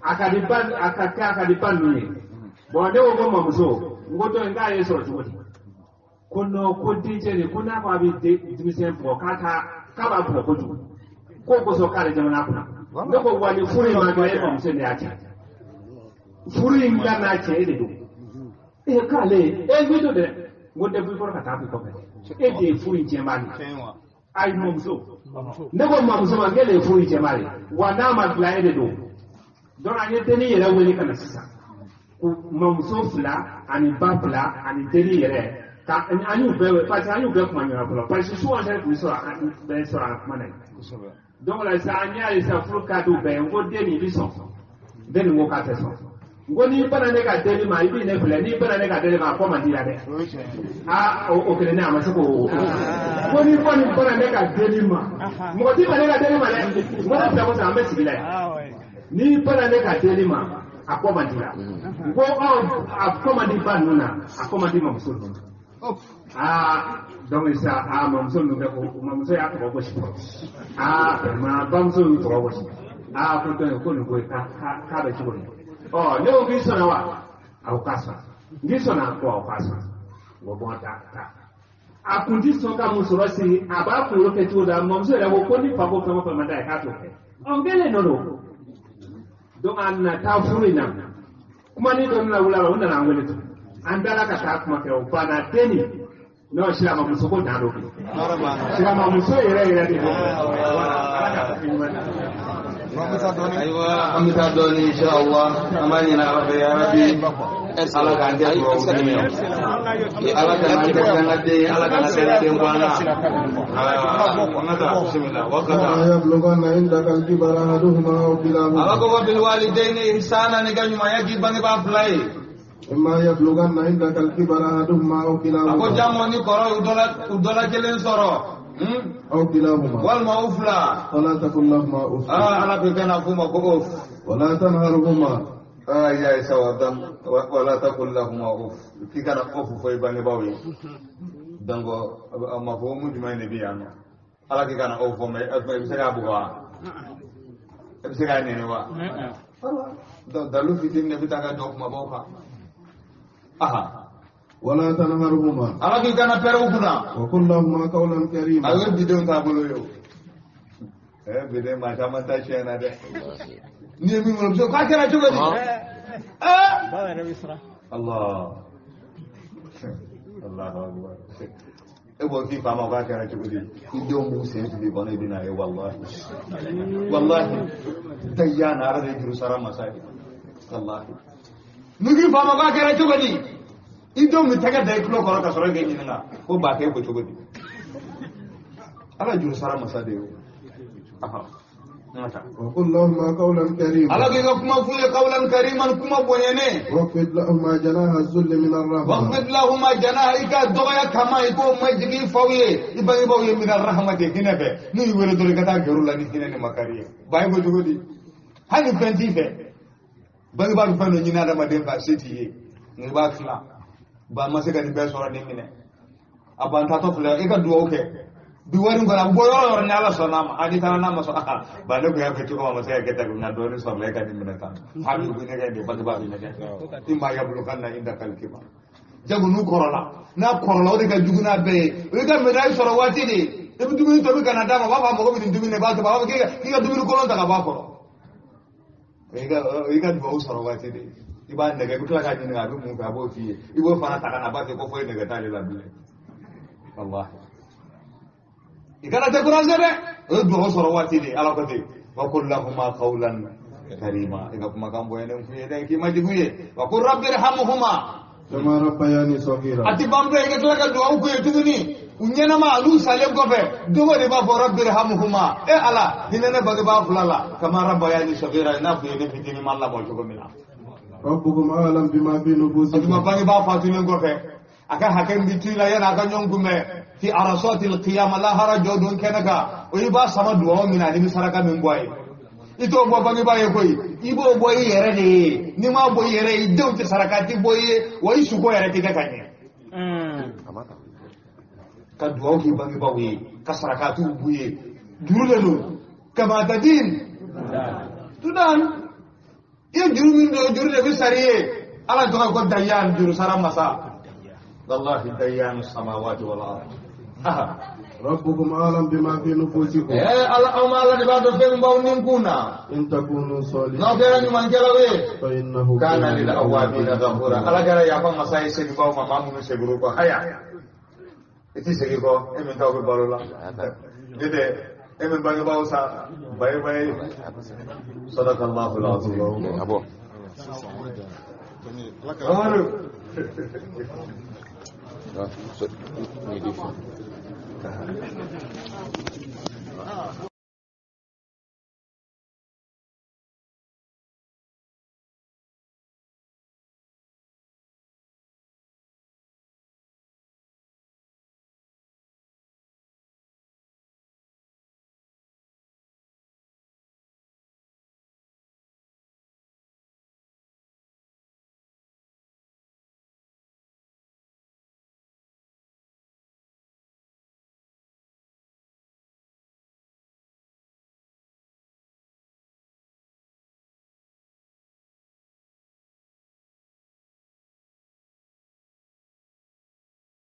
A ka di ba a ka kɛ a ka di ba ninnu ye. Bon ne ko mamuso n ko dɔ in k'a ye sɔrɔ cogo di? Ko non ko dencɛ de ko n'a ko a bɛ denmisɛn bugɔ k'a ta k'a b'a bugɔ kojugu. K'o kosɔn k'ale jamana kunna. Ne ko wa ni furu in ma kɛ e mamuso de y'a cɛ. Furu in ka n'a cɛ e de don. E k'ale e n to dɛ. N ko depuis fɔlɔ ka taa bi kɔfɛ. E de ye furu in tiɲɛbaa de ye. Ayi mamuso. Ne ko mamuso ma k'e de ye furu in tiɲɛbaa de ye. Wa n'a ma dilan e de don. Donc an ye dennin yɛrɛ wele ka na sisan. Ko mamuso fila ani ba fila ani dennin yɛrɛ. Ka an y'u bɛɛ parce que an y'u bɛɛ kuma ɲɔgɔn fɔlɔ parce que souvent yɛrɛ tun bɛ sɔrɔ an bɛɛ sɔrɔ an kuma na yen. Donc la sisan an y'a ye sisan furu ka d'u bɛɛ ye n ko den nin i bɛ sɔn den nin ko k'a tɛ sɔn n ko n'i bana ne ka denni ma i b'i ne filɛ n'i bana ne ka denni ma a kɔ man di la dɛ. Aa o kelen ne a ma se k'o ko n'i kɔni bana ne ka denni ma mɔgɔ t'i ban ne ka denni ma dɛ n ko ne filɛ ko sisan an bɛ sigi la yan n'i bana ne ka denni ma a kɔ man di la n ko a kɔ man di ba ninnu na a kɔ man di mamuso ninnu na. Ah, donc ça, ah, mamuso ninnu bɛ ko mamuso y'a tɔgɔ gosi fɔlɔ. Ah, vraiment bamuso y'u tɔgɔ gosi. Ah, ko donc ko nin ko k'a bɛ cogo di? Ɔ ne ko k'i sɔnna wa? A ko k'a sɔnna. N k'i sɔnna ko awɔ k'a sɔnna. N ko bon taa taa. A kun ti sɔn ka musɔrɔ siri a b'a kunkolo kɛ cogo dɔ la mamuso yɛrɛ ko ni fa ko fɛn o fɛn man d'a ye k'a t'o kɛ. Ɔ n kɛlen nɔ don. Donc a nana taa furu in na. Kuma ni dɔ nana wuli a la u nana an wele tuguni. An dala ka taa kuma kɛ o banna den nin n'o silamamuso ko dan don bi silamamuso yɛrɛ yɛrɛ de don ala ka hakili ɲuman di. Ayiwa an bɛ taa dɔɔni inshallah an b'a ɲini Ala fɛ ya Rabbi Ala k'an kɛ dugawu den ye Ala kana an kɛ dangaden ye Ala kana dangaden bɔ an na. An ka taa bisimila wakata. Ala ko wa bil walidayni ihsana ni ka ɲumanya k'i bangebaa fila ye. إما يبلغن عندك الكبر أحدهما أو كلاهما. أكو جامو ني كورو ودولا كلين سورو. أو كلاهما. والما أوفلا. فلا تقل لهما أف. أنا بكنا كوما أف. ولا تنهرهما. يا سوا ولا تقل لهما أف. كي كان أف في بني باوي. دونك مفهوم جمعي نبي أنا. على كي كان أف ما بيسكا بوا. بيسكا نينوا. دالو فيتين نبي تاعك دوك ما بوكا. Aha. ولا تنهرهما. Ala k'i kana pɛrɛw kunna. وقل لهما قولا كريما. A ye bidenw taabolo ye o. Biden maa caman ta tiɲɛ na dɛ. N'i ye min wolo k'a kɛra cogo di? Baw yɛrɛ bɛ siran. Allah. Allahu akbar. E ko k'i fa ma k'a kɛra cogo di? I denw b'u sen fili kɔnɔ i bɛ n'a ye walahi. Walahi. Dayana Ala de ye juru sara masa ye. Walahi. N'i k'i fa ma k'a kɛra cogo di? I denw bɛ tɛgɛ da i tulo kɔrɔ ka sɔrɔ k'e ɲininka ko ba k'e ko cogo di? Ala juru sara masa de ye o. وقل لهما قولا كريما. Ala k'i ka kuma f'u ye qawlan kariman kuma bonyane. واخفض لهما جناح الذل من الرحمة. واخفض لهما جناح i ka dɔgɔya kama i k'o majigin faw ye i bangebaaw ye min arrahmati hinɛ fɛ n'u y'i wele dɔrɔn i ka taa gɛrɛ u la ni hinɛ ni makari ye. Ba ye ko cogo di? Hali ni fɛn t'i fɛ. Bangebaa bɛ fɛn dɔ ɲini adamaden fɛ a se t'i ye nka i b'a tila ba ma se ka nin bɛɛ sɔrɔ nin minɛ a ban taatɔ filɛ i ka dugawu kɛ Bi wari in kɔnɔ a bɛ bɔ yɔrɔ yɔrɔ ni Ala sɔnna a ma hali taara n'a ma sɔn ba ne kun y'a fɛ cogo min a ma se ka kɛ tan nka dɔɔnin sɔrɔla e ka nin minɛ tan hali u bɛ nɛgɛ de bangebaa bɛ nɛgɛ i ma yabulukanna indaka alkibar jago n'u kɔrɔla n'a kɔrɔla o de ka jugu n'a bɛɛ ye o y'i ka médaille sɔrɔ waati de ye i bɛ dumuni tobi ka na d'a ma a b'a fɔ a mago bɛ nin dumuni na i b'a tobi a b'a fɔ k'i ka dumuni kolon ta ka bɔ a kɔrɔ o y'i ka duwawu sɔrɔ waati de ye i b'a nɛgɛ i bɛ tila k'a ɲininka a bɛ mun fɛ a b'o f'i ye i b'o fana ta ka na a b'a fɔ ko foyi nɛgɛ t'ale la bilen walahi i kana décourager dɛ o ye duwawu sɔrɔ waati de ye Ala ko ten wa qul lahuma qawlan karima i ka kumakan bonyalen f'u ye dɛ k'i ma jugu ye wa qul rabbi irhamhuma kama rabbayani saghira a ti ban bɛɛ i ka tila ka duwawu k'u ye tuguni u ɲɛnama an'u salen kɔfɛ don o de b'a fɔ rabbi irhamhuma e Ala hinɛ ne bangebaa fila la kama rabbayani saghira i n'a fɔ i ye ne fitinin ma lamɔ cogo min na rabbukum a'lam bima fi nufusikum o tuma bangebaa fatulen kɔfɛ a ka hakɛ min to i la yanni a ka ɲɔgɔn kunbɛn fi arasatil qiyama lahara jɔ don kɛnɛ kan o i b'a sama duwawu min na ani bɛ saraka min bɔ a ye i t'o bɔ bangebaa ye koyi i b'o bɔ i yɛrɛ de ye n'i m'a bɔ i yɛrɛ ye i denw tɛ saraka ti bɔ i ye wa i suko yɛrɛ tɛ kɛ ka ɲɛ ka duwawu k'i bangebaaw ye ka sarakatiw b'u ye juru de don kama tadin tudan i ye juru min don juru de bɛ sari ye Ala tɔgɔ ko dayan juru sara masa wallahi dayan samawati wal ard rabbukum a'lam bima fi nufusikum ala aw ma Ala de b'a dɔn fɛn min b'aw ni kun na in takunu salihin n'aw kɛra ɲumankɛlaw ye fa innahu kana lil awwabina ghafura Ala kɛra yafa masa ye seginbaw ma maa minnu seginr'u kɔ haya i ti segin kɔ e min taw bɛ balo la ne tɛ e min bangebaaw sa baye baye sadakallahu alazim Ni di.